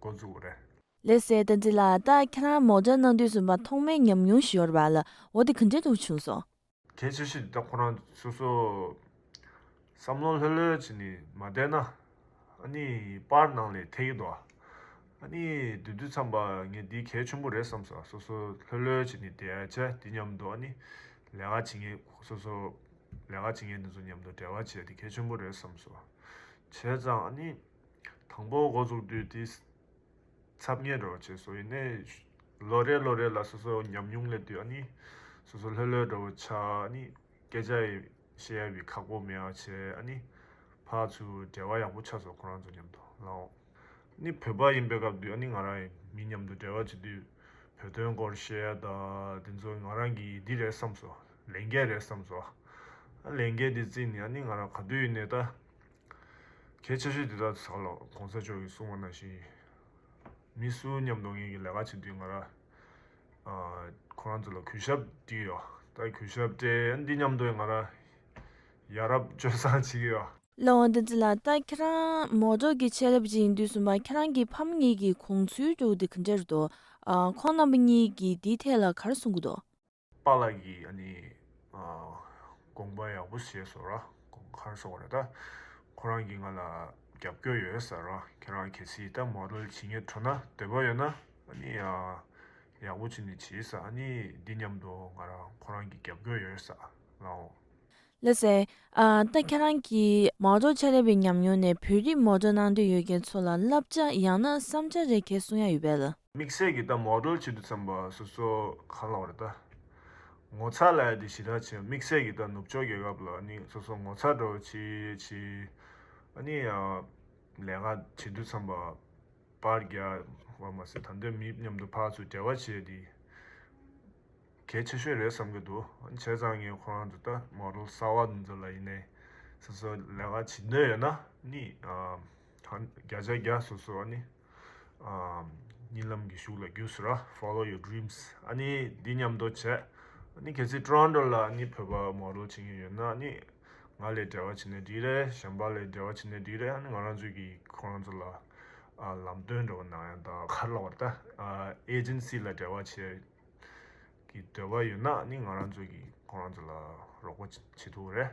འགོ་བཙུགས་པ་རེད། ལགས་སེ། བསྟན་འཛིན་ལགས། ད་ཁྱེད་རང་མོ་ཊ་གནང་དུས་ཙམ་པ་ཐོག་མའི་ཉམས་མྱོང་ཞིག་ཡོད་རེད་པ་ལགས། འོ་དེ་ག་འདྲས་འདྲ་བོ་བྱུང་སོང་། གལ་ཆེ་ཤོས་དེ་ད་ཁོ་རང་སོ་སོ་བསམ་བློ་ལྷོད་ལྷོད་བྱས་ནས་མ་བསྡད་ན། ཨ་ནི་པར་ནང་ལ་ཐེབས་ཀྱི་འདུག་ཨ་ནི་དེ་དུས་ཙམ་པ་ངས་འདི་གལ་ཆེན་པོ་རེད་བསམ་སོང་། སོ་སོ་ལྷོད་ལྷོད་བྱས་ནས་བསྡད་ཡ་བྱས། དེ་མཉམ་དུ་ཨ་ནི་ལས་ཀ་བྱེད་མཁན། སོ་སོ་ལས་ཀ་བྱེད་མཁན་དེ་ཚོ་མཉམ་དུ་འབྲེལ་བ་བྱས་དེ་གལ་ཆེན་པོ་རེད་བསམ་སོང་། བྱས་ཙང་ཨ་ནི་དང་པོ་འགོ་འཛུགས་དུས་དེ་ཚབ་ངེས་འདྲ་བོ་བྱས་སོང་། ཡིན་ནའི་ལོ་རེ་ལོ་རེ་ལ་སོ་སོ་ཉམས་མྱོང་སླེབས་དུས་ཨ་ནི་སོ་སོ་ལྷོད་ལྷོད་འདྲ་བོ་ཆགས། ཨ་ནི་སྐད་ཆ་ཡི་བཤད་ཡ་བི་ཁག་པོ་མེད་པ་བྱས། ཨ་ནི་ཕར་ཚུར་འབྲེལ་བ་ཡག་པོ་ཆགས་སོང་ཁོ་རང་ཚོ་མཉམ་དུ་ལའོ། ཨ་ནི་བོད་པ་ཡིན་པའི་སྐབས་དུས་ཨ་ནི་ང་རང་ཡི་མི་མཉམ་དུ་འབྲེལ་བ་བྱེད་དུས་བོད་དོན་སྐོར་བཤད་ཡ་ད་དེ་ཚོ་ང་རང་གི་འདི་རེད་བསམ་སོང་། ལས་འགན་རེད་བསམ་སོང་། ཨ་ལས་འགན་འདི་བརྩིས་ནས་ཨ་ནི་ང་རང་ག་དུས་ཡིན་ནའི་ད། གལ་ཆེ་ཤོས་དེ་ད་ཚ་ལོ་གོང་ས་མཆོག་གིས་གསུངས་པ་ནང་བཞིན། མི་སུ་མཉམ་དུ་ངེད་ཀྱི་ལས་ཀ་བྱེད་དུས་ང་རང་། ཨ། ཁོ་རང་ཚོ་ལ་གུས་ཞབས་སྒྲིག་ཡོད། ད་གུས་ཞབས་སྤྲད། འདི་མཉམ་དུ་ང་རང་ཡ་རབས་སྤྱོད་བཟང་བྱེད་ཀྱི་ཡོད། ལགས་འོང་། བསྟན་འཛིན་ལགས། ད་ཁྱེད་རང་མོ་ཊ་གི་ཆེད་ལས་པ་ཅིག་ཡིན་དུས་ཙམ་པ་ཁྱེད་རང་གི་ཕ་མ་གཉིས་ཀྱི་གོང་ཚུལ་འདྲ་བོ་དེ་ག་འདྲ་རེད་འདུག་ཨ། ཁོང་རྣམ་པ་གཉིས་ཀྱིས་འདིའི་ཐད་ལ་ག་རེ་གསུང་གི་འདུག་པཱ་ལགས་ཀྱིས་ཨ་ནི། ཨ། དགོངས་པ་ཡག་པོ་བཞེས་སོང་ར། དགོངས། ག་རེ་ཟེར་དགོས་རེད་ད། ཁོ་རང་གིས་ང་ལ་རྒྱབ་སྐྱོར་ཡོད་ཟེར་ར། ཁྱེད་རང་གལ་སྲིད་ད་མོ་ཌེལ་བྱེད་སྙིང་བྲོ་ན། འདོད་པ་ཡོད་ན་ཨ་ནི། ཨ། ཡག་པོ་བྱས་ནས་བྱེད་ཟེར། ཨ་ནི་འདི་མཉམ་དུ་ང་རང་ཁོ་རང་གིས་རྒྱབ་སྐྱོར་ཡོད་ཟེར་ལའོ། ལགས་སེ། ཨ། ད་ཁྱེད་རང་གིས་མོ་ཊ་ཆེད་ལས་པའི་ཉམས་མྱོང་ནས་བོད་རིགས་མོ་ཊ་གནང་འདོད་ཡོད་མཁན་ཚོ་ལ་བསླབ་བྱ་ཡང་ན་བསམ་འཆར་རེ་གལ་གསུང་ཡ་ཡོད་པས་ལགས། དམིགས་བསལ་གྱི་ད་མོ་ཌེལ་བྱེད་དུས་ཙམ་པ་སོ་སོ་ག་རེ་ལབ་དགོས་རེད་ད། ངོ་ཚ་ལབ་ཡ་དེ་ཞེ་དྲག་ཆེ། དམིགས་བསལ་གྱི་ད་ནུབ་ཕྱོགས་རྒྱལ་ཁབ་ལ་ནི་སོ་སོ་ངོ་ཚ་འདྲ་བོ་བྱེད་བྱེད། ཨ་ནི་ཡང་ལས་ཀ་བྱེད་དུས་ཙམ་པ་པར་རྒྱག་པ་མ་ཟད་ད་འདོད་མི་མཉམ་དུ་ཕར་ཚུར་འབྲེལ་བ་བྱེད་དེ་གལ་ཆེ་ཤོས་རེད་བསམ་གྱི་འདུག་བྱས་ཙང་ངས་ཁོ་རང་ཚོ་ད་མོ་ཌེལ་གསར་པ་འདི་ཚོ་ལ་ཡིན་ནའི་སོ་སོ་ལས་ཀ་བྱེད་འདོད་ཡོད་ན་ནི། ཨ། བརྒྱ་ཆ་བརྒྱ་སོ་སོ་ཨ་ནི། ཨ། གཉིད་ལམ་གྱི་གཞུག་ལ་རྒྱུགས་ཟེར་ར། Follow your dreams། ཨ་ནི་འདི་མཉམ་དུ་བྱས། ཨ་ནི་གལ་སྲིད་ཊོ་རོན་ཊོ་ལ་ཨ་ནི་བོད་པ་མོ་ཌེལ་བྱེད་མཁན་ཡོད་ན་ཨ་ནི་ང་ལ་འབྲེལ་བ་བྱས་ན་འགྲིག་རེད། གཞན་པ་ལ་འབྲེལ་བ་བྱས་ན་འགྲིག་རེད། ཨ་ནི་ང་རང་ཚོ་གིས་ཁོ་རང་ཚོ་ལ། ཨ། ལམ་སྟོན་འདྲ་བོ་གནང་ཡ་ད་ག་རེ་ལབ་དགོས་རེད་ད། ཨ། ཨེ་ཇེན་སི་ལ་འབྲེལ་བ་བྱེད་ཀྱི་འདོད་པ་ཡོད་ན་ཨ་ནི་ང་རང་ཚོ་གིས་ཁོ་རང་ཚོ་ལ་རོགས་པ་བྱེད་ཐུབ་ཀྱི་རེད།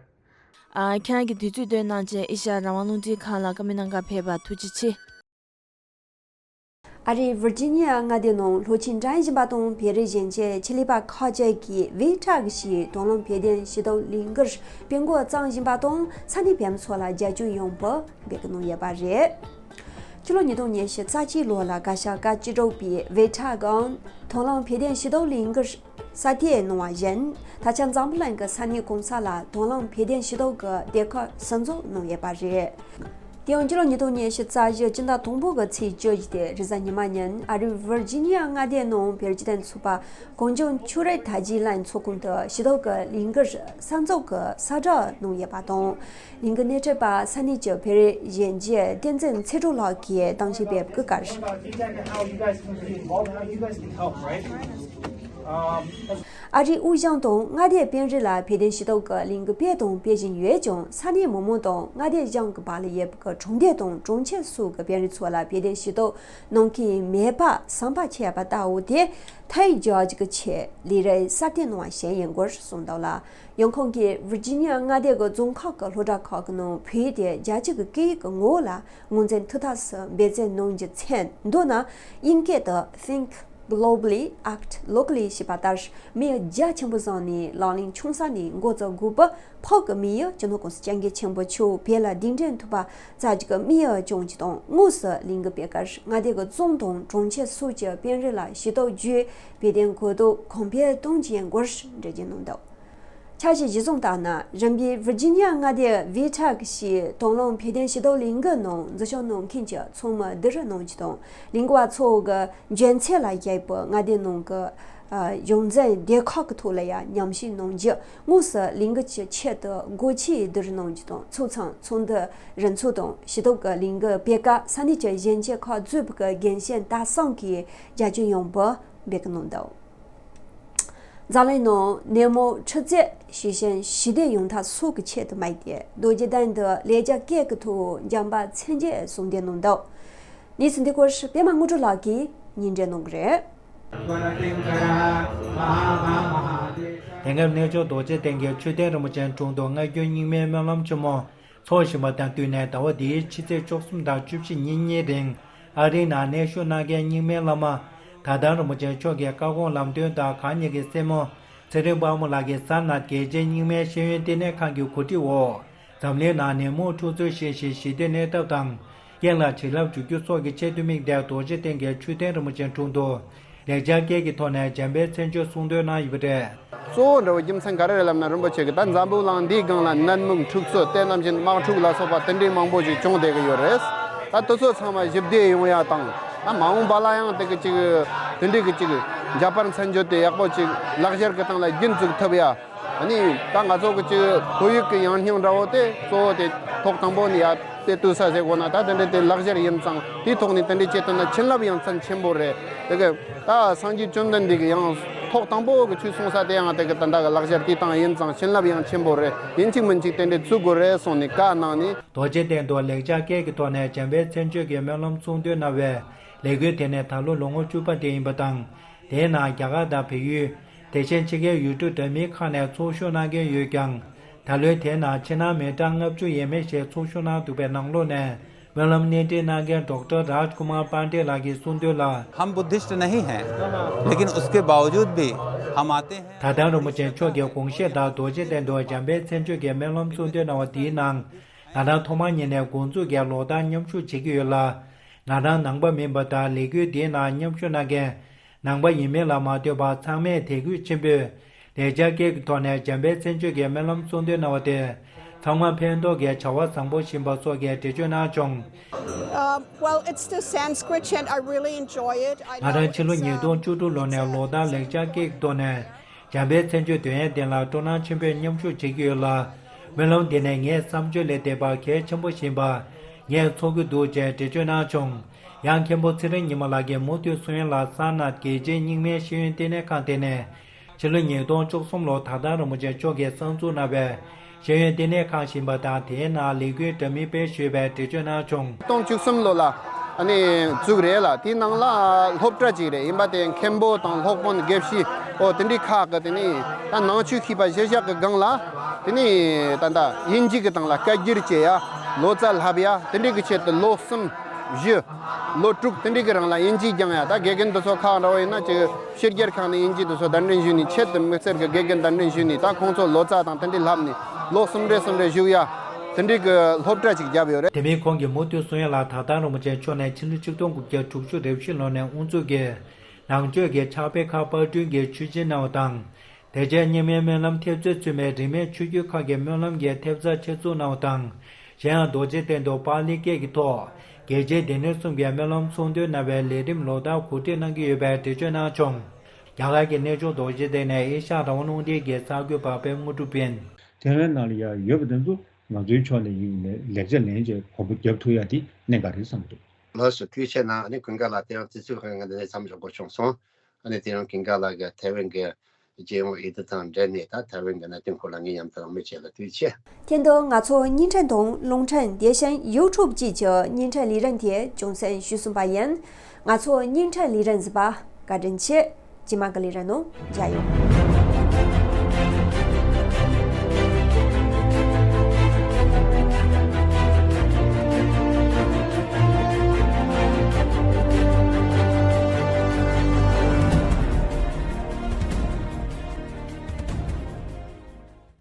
ཨ། ཁྱེད་རང་གིས་དུས་ཚོད་བཏོན་གནང་བྱས་ཨེ་ཤ་ཡ་རང་དབང་རླུང་འཕྲིན་ཁང་ལ་བཀའ་མོལ་གནང་གར་ཕེབས་པར་ཐུགས་རྗེ་ཆེ། ཨ་རིའི་ཝིར་ཇི་ནི་ཡ་མངའ་སྡེ་ནང་ལྷོ་ཆེན་འགྲིམ་བཞིན་པ་དང་བོད་རིགས་གཞོན་སྐྱེས་ཆེད་ལས་པ་ཁག་ཅིག་གིས་ཝེ་ཊག་ཞེས་དང་བླངས་བོད་དོན་ཞི་གཏོར་ལས་འགུལ་སྤེལ་འགོ་བརྩམས་བཞིན་པ་དང་ས་གནས་བོད་མི་ཚོ་ལ་རྒྱབ་སྐྱོར་ཡོང་བའི་འབོད་སྐུལ་གནང་ཡོད་པ་རེད། ཕྱི་ལོ་ཉིས་སྟོང་ཉི་ཤུ་རྩ་གཅིག་ལོ་ལ་བཀའ་ཤག་བཀའ་ཅི་སྒྲོག་པས་ཝེ་ཊག་གམ་དང་བླངས་བོད་དོན་ཞི་གཏོར་ལས་འགུལ་སྲ་བརྟན་གནང་བ་བཞིན། ད་ཆ་འཛམ་བུ་གླིང་གི་ས་གནས་གང་ས་ལ་དང་བླངས་བོད་དོན་ཞི་གཏོར་གྱི་སྡེ་ཁག་ཟིན་འཛུགས་གནང་ཡོད་པ་རེད། དེ་ཡང་སྤྱི་ལོ་ཉིས་སྟོང་ཉི་ཤུ་རྩ་བཞི་སྤྱི་ཟླ་དང་པོ་གི་ཚེས་བཅུ་བཞི་སྟེ་རེས་གཟའ་ཉི་མ་ཉིན་ཨ་རིའི་ཝིར་ཇི་ནི་ཡ་མངའ་སྡེའི་ནང་བོད་རིགས་སྤྱི་མཐུན་ཚོགས་པ་གངས་ལྗོངས་ཆོས་རིག་དར་རྒྱས་ལྷན་ཚོགས་ཁང་དུ་ཕྱི་ལོགས་ཀྱི་ལས་འགུལ་གསར་འཛུགས་ཀྱི་གསལ་བསྒྲགས་གནང་ཡོད་པ་དང་། ལས་འགུལ་སྣེ་ཁྲིད་པ་ས་གནས་ཀྱི་བོད་རིགས་གཞོན་སྐྱེས་བསྟན་འཛིན་ཚེ་སྒྲོལ་ལགས་ཀྱིས་གཏམ་བཤད་སྤེལ་བའི་སྐབས། ཨ་རིའི་དབུས་གཞུང་དང་མངའ་སྡེའི་དཔོན་རིགས་ལ་བོད་དོན་ཞུ་གཏུག་གི་ལས་འགུལ་སྤེལ་དང་སྤེལ་བཞིན་ཡོད་ཀྱང་ས་གནས་མི་མང་དང་མངའ་སྡེ་གཞུང་གི་བར་ལ་ཡོད་པའི་གྲོང་སྡེ་དང་གྲོང་ཁྱེར་སོགས་ཀྱི་དཔོན་རིགས་ཚོ་ལ་བོད་དོན་ཞུ་གཏུག་གནང་གི་མེད་པ་བསམ་པ་ཆགས་པ་ལྟ་བུ་དེ་མཐའ་ཡས་རྒྱ་ཆེའི་ཆེད་ལས་རིགས་གསར་གཏོད་གནང་བ་ཞིག་ཡིན་སྐོར་གསུངས་འདུག་ལ། ཡང་ཁོང་གིས་ཝིར་ཇི་ནི་ཡ་མངའ་སྡེ་གི་རྫོང་ཁག་གི་སློབ་གྲྭ་ཁག་གི་ནང་བོད་ཡིག་དེ་རྒྱ་ཆེ་གི་སྐད་ཡིག་གི་ངོ་བོ་ལ་ངོས་འཛིན་ཐུབ་ཐབས་སུ་འབད་བརྩོན་གནང་རྒྱུ་མཚོན་འདུག་ན། དབྱིན་སྐད་དུ་Think Globally, Act Locally ཞེས་པ་ལྟར་མི་ཡི་རྒྱ་ཆེན་པོ་བཟུང་ནས་ལག་ལེན་ཆུང་ས་ནས་འགོ་བཙུགས་དགོས་པ། ཕག་གི་མི་ཡི་སྤྱི་ནོར་གོང་ས་སྐྱབས་མགོན་ཆེན་པོ་མཆོག་བོད་ལ་གདན་འདྲེན་ཐུབ་པ་རྩ་གཅིག་གི་དམིགས་ཡུལ་བཅངས་རྒྱུ་དང་དངོས་སུ་ལས་འགུལ་སྤེལ་སྐབས་མངའ་སྡེ་གི་རྫོང་དང་གྲོང་ཁྱེར་སོགས་ཀྱི་དཔོན་རིགས་ལ་ཞུ་གཏུག་བརྒྱུད་བོད་དོན་གོ་རྟོགས་གོང་འཕེལ་གཏོང་རྒྱུའི་སྐོར་འགྲེལ་བརྗོད་གནང་འདུག་འཆར་གཞི་གཞིར་བཟུང་ལྟར་ན། རིམ་པས་ཝིར་ཇི་ནི་ཡ་མངའ་སྡེའི་ཝི་ཊེག་ཞེས་དང་བླངས་བོད་དོན་ཞུ་གཏུག་ལས་འགུལ་ནང་འཛུལ་ཞུགས་གནང་མཁན་གྱི་ཚོགས་མི་བསྡུ་རུབ་གནང་རྒྱུ་དང་། ལས་འགུལ་བ་ཚོ་གི་འཇོན་ཚད་ལ་དཔྱད་པའི་མངའ་སྡེ་ནང་གི་གཞུང་འཛིན་སྡེ་ཁག་གི་ཐོག་ལ་ཡང་ཉམས་ཞིབ་གནང་རྒྱུ། དངོས་སུ་ལས་འགུལ་གྱི་ཆེད་དུ་སྒོ་ཁྱི་བསྡུ་རུབ་གནང་རྒྱུ་དང་། ཚོགས་ཚང་ཚོགས་འདུ་རིམ་ཚོགས་དང་ཞུ་གཏུག་གི་ལས་འགུལ་སྤེལ་སྐབས་ས་གནས་ཀྱི་གཞོན་སྐྱེས་ཁག་གཙོས་པའི་རྒན་གཞོན་དག་ས་གིས་རྒྱབ་སྐྱོར་ཡོང་བ་འབོད་སྐུལ་གནང་འདུག་འཛམ་གླིང་ནང་ནད་མུག་འཁྲུག་རྩོད་ཞི་ཞིང་ཞི་བདེ་ཡོང་ཐབས་སོགས་ཀྱི་ཆེད་དུ་དམིགས་ཏེ་རྡོ་རྗེ་གདན་དུ་ལེགས་སྦྱར་སྐད་ཀྱི་ཐོག་བྱམས་པ་མཚན་བརྗོད་གསུང་འདོན་གནང་འདུག་གནས་ཚུལ་འདི་སྐོར་པད་མ་དངོས་གྲུབ་ལགས་ཀྱིས་སྙན་སྒྲོན་གནང་གི་རེད། དེང་སྐབས་གནས་མཆོག་རྡོ་རྗེ་གདན་གྱི་མཆོད་རྟེན་རིན་པོ་ཆེའི་དྲུང་དུ་སྔར་རྒྱུན་རྙིང་མའི་སྨོན་ལམ་ཆེན་མོ་འཚོགས་བཞིན་པ་དང་བསྟུན་ནས་ཟླ་བ་འདིའི་ཕྱི་ཚེས་བཅུ་གསུམ་དང་བཅུ་བཞི་ཉིན་གཉིས་རིང་ཨ་རིའི་ནང་གནས་བཞུགས་གནང་མཁན་རྙིང་མའི་བླ་མ་དར་དམ་རིན་པོ་ཆེ་མཆོག་གི་བཀའ་དགོངས་ལམ་སྟོན་དང་གང་ཉིད་ཀྱི་སྲས་མོ་ཚེ་རིང་དཔལ་མོ་ལགས་ཀྱི་གཟའ་ནང་རྒྱལ་སྤྱིའི་རྙིང་མའི་ཤེས་ཡོན་ལྟེ་གནས་ཁང་གི་གོ་སྒྲིག་འོག་འཛམ་གླིང་ནང་ནད་མུག་འཁྲུག་རྩོད་ཞི་ཞིང་ཞི་བདེ་གནས་ཐབས་དང་རྐྱེན་ལ་བྱིན་རླབས་འཇུག་རྒྱུ་སོགས་ཀྱི་ཆེད་དུ་དམིགས་ཏེ་རྡོ་རྗེ་གདན་གྱི་མཆོད་རྟེན་རིན་པོ་ཆེའི་དྲུང་དུ་ལེགས་སྦྱར་སྐད་ཀྱི་ཐོག་ནས་བྱམས་པའི་མཚན་བརྗོད་གསུང་འདོན་གནང་ཡོད་པ་རེད། གཙོ་བོ་འདྲ་བོ་རྒྱུ་མཚན་ག་རེ་རེད་ལབ་ན། རིན་པོ་ཆེ་གིས་ད་འཛམ་བུ་གླིང་འདིའི་སྒང་ལ་ནད་མུག་འཁྲུག་རྩོད་དེ་ནང་བཞིན་དམག་འཁྲུག་ལ་སོགས་པ་དེ་འདྲའི་མང་པོ་ཞིག་བྱུང་བསྡད་ཀྱི་ཡོད་རེད། ད་དེ་ཚོ་ཚང་མ་ཞི་བདེ་ཡོང་ཡ་དང་། ད་མ་འོངས་པ་ལ་ཡང་དེ་གི་ཅིག་དེ་འདྲའི་གི་ཅིག་འཇབ་པར་མཚན་བརྗོད་དེ་ཡག་པོ་ཅིག་ལག་བསྟར་གི་སྟེང་ལ་རྒྱུན་བཙུགས་ཐུབ་ཡ། ཨ་ནི་ད་ང་ཚོ་གི་ཅིག་བོད་ཡིག་གི་ཡང་སྙིང་འདྲ་བོ་དེ་གཙོ་བོ་དེ་ཐོག་དང་པོ་ནས་ཡ་དེ་བཏུས་ས་ཟེར་དགོས་ན། ད་དེ་འདྲ་དེ་ལག་བསྟར་ཡིན་ཙང་དེའི་ཐོག་ནས་དེ་འདྲའི་བྱེད་ཐུབ་ན་བྱིན་རླབས་ཡང་ཚད་ཆེན་པོ་རེད། དེ་གི་ད་སངས་རྒྱས་བཅོམ་ལྡན་འདས་ཀྱི་ཡང་ཐོག་དང་པོ་གི་ཆོས་གསུངས་ས་དེ་ཡང་དེ་གི་ད་ལྟ་གི་ལག་བསྟར་དེ་བཏང་ཡིན་ཙང་བྱིན་རླབས་ཡང་ཆེན་པོ་རེད། ཡིན་གཅིག་མིན་གཅིག་དེ་འདྲའི་བཙུགས་དགོས་རེད་གསུངས་ནས་བཀའ་གནང་ནས། རྡོ་རྗེ་གདན་དུ་ལེགས་སྦྱར་སྐད་ཀྱི་ཐོག་ནས་བྱམས་པའི་མཚན་བརྗོད་ཀྱི་སྨོན་ལམ་གསུང་འདོན་གནང་བའི་ལས་འགུལ་དེ་ནི་ད་ལོ་ལོ་ངོ་བཅུ་པ་དེ་ཡིན་པ་དང་། དེའི་ནང་རྒྱ་གར་དང་བལ་ཡུལ། དེ་བཞིན་ཕྱི་རྒྱལ་ཡུལ་གྲུ་འདྲ་མིན་ཁག་ནས་ཚོགས་ཞུགས་གནང་མཁན་ཡོད་ཀྱང་། ད་ལོའི་དེའི་ནང་ཕྱི་ནང་མི་གྲངས་ལྔ་བཅུ་ཡས་མས་ཤིག་ཚོགས་ཞུགས་གནང་འདུག་པའི་ནང་ལོགས་ནས་སྨོན་ལམ་སྣེ་ཁྲིད་གནང་མཁན་ཌོག་ཊར་རཱཇ་ཀུ་མར་པཱན་ཌེ་ལགས་ཀྱིས་གསུངས་དོན་ལ། हम बुद्धिस्ट नहीं हैं, लेकिन उसके बावजूद भी हम आते हैं। དར་དམ་རིན་པོ་ཆེ་མཆོག་གི་དགོངས་བཞེད་ལྟར་རྡོ་རྗེ་གདན་དུ་བྱམས་པའི་མཚན་བརྗོད་ཀྱི་སྨོན་ལམ་གསུང་འདོན་གནང་བ་དེའི་ནང་། ང་རང་ཐོག་མར་ཉིད་ནས་འགོ་འཛུགས་ཀྱི་ལོ་ལྟར་མཉམ་ཞུགས་བྱེད་ཀྱི་ཡོད་ལ། ང་རང་ནང་པ་མིན་པ་དང་ལས་འགུལ་འདིའི་ནང་མཉམ་ཞུགས་གནང་མཁན་ནང་པ་ཡིན་མིན་ལ་མ་ལྟོས་པར་ཚང་མས་དད་གུས་ཆེན་པོས་ལེགས་སྦྱར་སྐད་ཀྱི་ཐོག་ནས་བྱམས་པའི་མཚན་བརྗོད་ཀྱི་སྨོན་ལམ་གསུང་འདོན་གནང་བ་དེ་ཚང་མར་ཕན་ཐོགས་ཀྱི་བྱ་བ་བཟང་པོ་ཞིག་ཡིན་པ་སོགས་ཀྱི་འགྲེལ་བརྗོད་གནང་བྱུང་། Um, well, it's the Sanskrit chant. I really enjoy it. I ང་རང་ཕྱི་ལོ་ཉིས་སྟོང་བཅུ་དྲུག་ལོ་ནས་ལོ་ལྟར་ལེགས་སྦྱར་སྐད་ཀྱི་ཐོག་ནས་བྱམས་པའི་མཚན་བརྗོད་འདོན་ཡས་དེ་ལ་སྤྲོ་སྣང་ཆེན་པོས་མཉམ་ཞུགས་བྱེད་ཀྱི་ཡོད་ལ། སྨོན་ལམ་འདི་ནི་ངའི་བསམ་སྤྱོད་ལས་འདས་པ་གལ་ཆེན་པོ་ཞིག་ཡིན་པ། ངས་ཚོར་གྱི་འདུག་ཅེས་འགྲེལ་བརྗོད་གནང་བྱུང་། ཡང་མཁན་པོ་ཚེ་རིང་ཉི་མ་ལགས་ཀྱིས་མུ་མཐུད་གསུང་ཡ་ལ་སཱར་ནཱཐ་རྒྱལ་སྤྱིའི་རྙིང་མའི་ཤེས་ཡོན་ལྟེ་གནས་ཁང་དེ་ནས་ཕྱི་ལོ་ཉིས་སྟོང་བཅུ་གསུམ་ལོར་དར་དམ་རིན་པོ་ཆེ་མཆོག་གིས་གསར་འཛུགས་གནང་བའི་ཤེས་ཡོན་ལྟེ་གནས་ཁང་ཞིག་ཡིན་པ་དང་། དེའི་ནང་ལས་འགུལ་འདྲ་མིན་སྤེལ་བཞིན་ཡོད་པའི་འགྲེལ་བརྗོད་གནང་བྱུང་། ཉིས་སྟོང་བཅུ་གསུམ་ལོ་ལ་ཨ་ནི་བཙུགས་རེད་ལ། དེའི་ནང་ལ་སློབ་གྲྭ་ཅིག་རེད། ཡིན་པ་དེ་མཁན་པོ་དང་སློབ་དཔོན་དགེ་བཤེས་འོ་དེ་འདྲའི་ཁག་གི་དེ་ནས་ད་ནང་ཆོས་ཤེས་པ་གཞི་བཞག་གི་སྒང་ལ། དེ་ནས་ད་ལྟ་དབྱིན་ཇི་གི་སྟེང་ལ་སྐད་སྒྱུར་བྱེད་ཡ། ལོ་ཙཱ་བསླབ་ཡ། དེ་འདྲའི་གི་ཆེད་དུ་ལོ་གསུམ། བཞི། ལོ་དྲུག་དེ་འདྲའི་གི་རིང་ལ་དབྱིན་ཇི་སྦྱང་ཡ། ད་དགེ་རྒན་དེ་ཚོ་ཁག་འདྲ་བོ་ཡིན་ན་ཅིག་ཕྱི་རྒྱལ་ཁག་ནས་དབྱིན་ཇི་དེ་ཚོ་གདན་འདྲེན་ཞུས་ནས། ཆེད་དུ་དམིགས་བསལ་གི་དགེ་རྒན་གདན་འདྲེན་ཞུས་ནས། ད་ཁོང་ཚོ་ལོ་ཙཱ་དང་དེ་འདྲའི་བསླབ་ནས་ལོ་གསུམ་རེ་གསུམ་རེ་བཞུགས་ཡ། དེ་འདྲའི་གི་སློབ་གྲྭ་ཅིག་བརྒྱབ་ཡོད་རེད། དེ་མིན་ཁོང་གིས་མུ་མཐུད་གསུང་ཡ་ལ། དར་དམ་རིན་པོ་ཆེ་མཆོག་ནས་ཕྱི་ལོ་ཆིག་སྟོང་དགུ་བརྒྱ་དྲུག་ཅུ་རེ་བཞི་ལོ་ནས་དབུ་འཛུགས་ཀྱིས་ནང་ཆོས་ཀྱི་ཕྱག་དཔེ་ཁག་པར་སྐྲུན་གྱི་ཆོས་སྦྱིན་གནང་བ་དང་། དེ་རྗེས་རྙིང་མའི་སྨོན་ལམ་ཐེབས་རྩ་བཙུན་མའི་རིས་མེད་ཆོས་བརྒྱུད་ཁག་གི་སྨོན་ལམ་གྱི་ཐེབས་རྩ་ཆེད་འཛུགས་གནང་བ་དང་། གཞན་ཡང་རྡོ་རྗེ་གདན་དུ་པཱ་ལི་སྐད་ཀྱི་ཐོག་རྒྱལ་སྤྱིའི་སྡེ་སྣོད་གསུམ་གྱི་སྨོན་ལམ་ཚོགས་འདུའི་རྣ་བའི་ལས་རིམ་ལོ་ལྟར་གོ་སྒྲིག་གནང་གི་ཡོད་པའི་འགྲེལ་བརྗོད་གནང་བྱུང་། རྒྱ་གར་གྱི་གནས་མཆོག་རྡོ་རྗེ་གདན་ནས་ཨེ་ཤ་རང་དབང་རླུང་འཕྲིན་གྱི་གསར་འགོད་པ་པད་དངོས་གྲུབ་ཡིན། ཐེ་ཝན་ནང་ལ་ཡང་ཡོད་པ་དེ་ཚོ་ང་ཚོའི་ཕྱོགས་ནས་ཡིན་ནས་ལེགས་ཆ་ལེན་བྱས་གོ་བ་རྒྱབ་ཐུབ་ཡ་དེ་གནད་འགག་རེད་བསམ་འདུག་ལགས་སོ། ཐུགས་རྗེ་ཆེ་གནང་། ཨ་ནི་ཀུན་དགའ་ལགས་དེ་རིང་དུས་ཚོད་ཁང་ང་འདི་ནས་མཚམས་འཇོག་དགོས་བྱུང་སོང་། ཨ་ནི་དེ་རིང་ཀུན་དགའ་ལགས་ཀྱིས་ཐེ་ཝན་གྱི་རྒྱལ་ཡོངས་འོས་བསྡུ་དང་འབྲེལ་ནས་ད་ཐེ་ཝན་གྱི་གནད་དོན་སྐོར་ལ་ངས་ཡང་དུ་རང་མོས་བྱས་ལ་ཐུགས་རྗེ་ཆེ། ཁྱེད་ཚོ་ང་ཚོ་བརྙན་འཕྲིན་དང་རླུང་འཕྲིན་དེ་བཞིན་ཡུ་ཊུབ་བཅས་ཀྱི་བརྙན་འཕྲིན་ལས་རིམ་དེ་རྒྱུན་འཛིན་ཞུས་ཟིན་པ་ཡིན། ང་ཚོ་བརྙན་འཕྲིན་ལས་རིམ་གཟིགས་པ་བཀའ་དྲིན་ཆེ། རྗེས་མ་གི་ལས་རིམ་ནང་མཇལ་ཡོང་།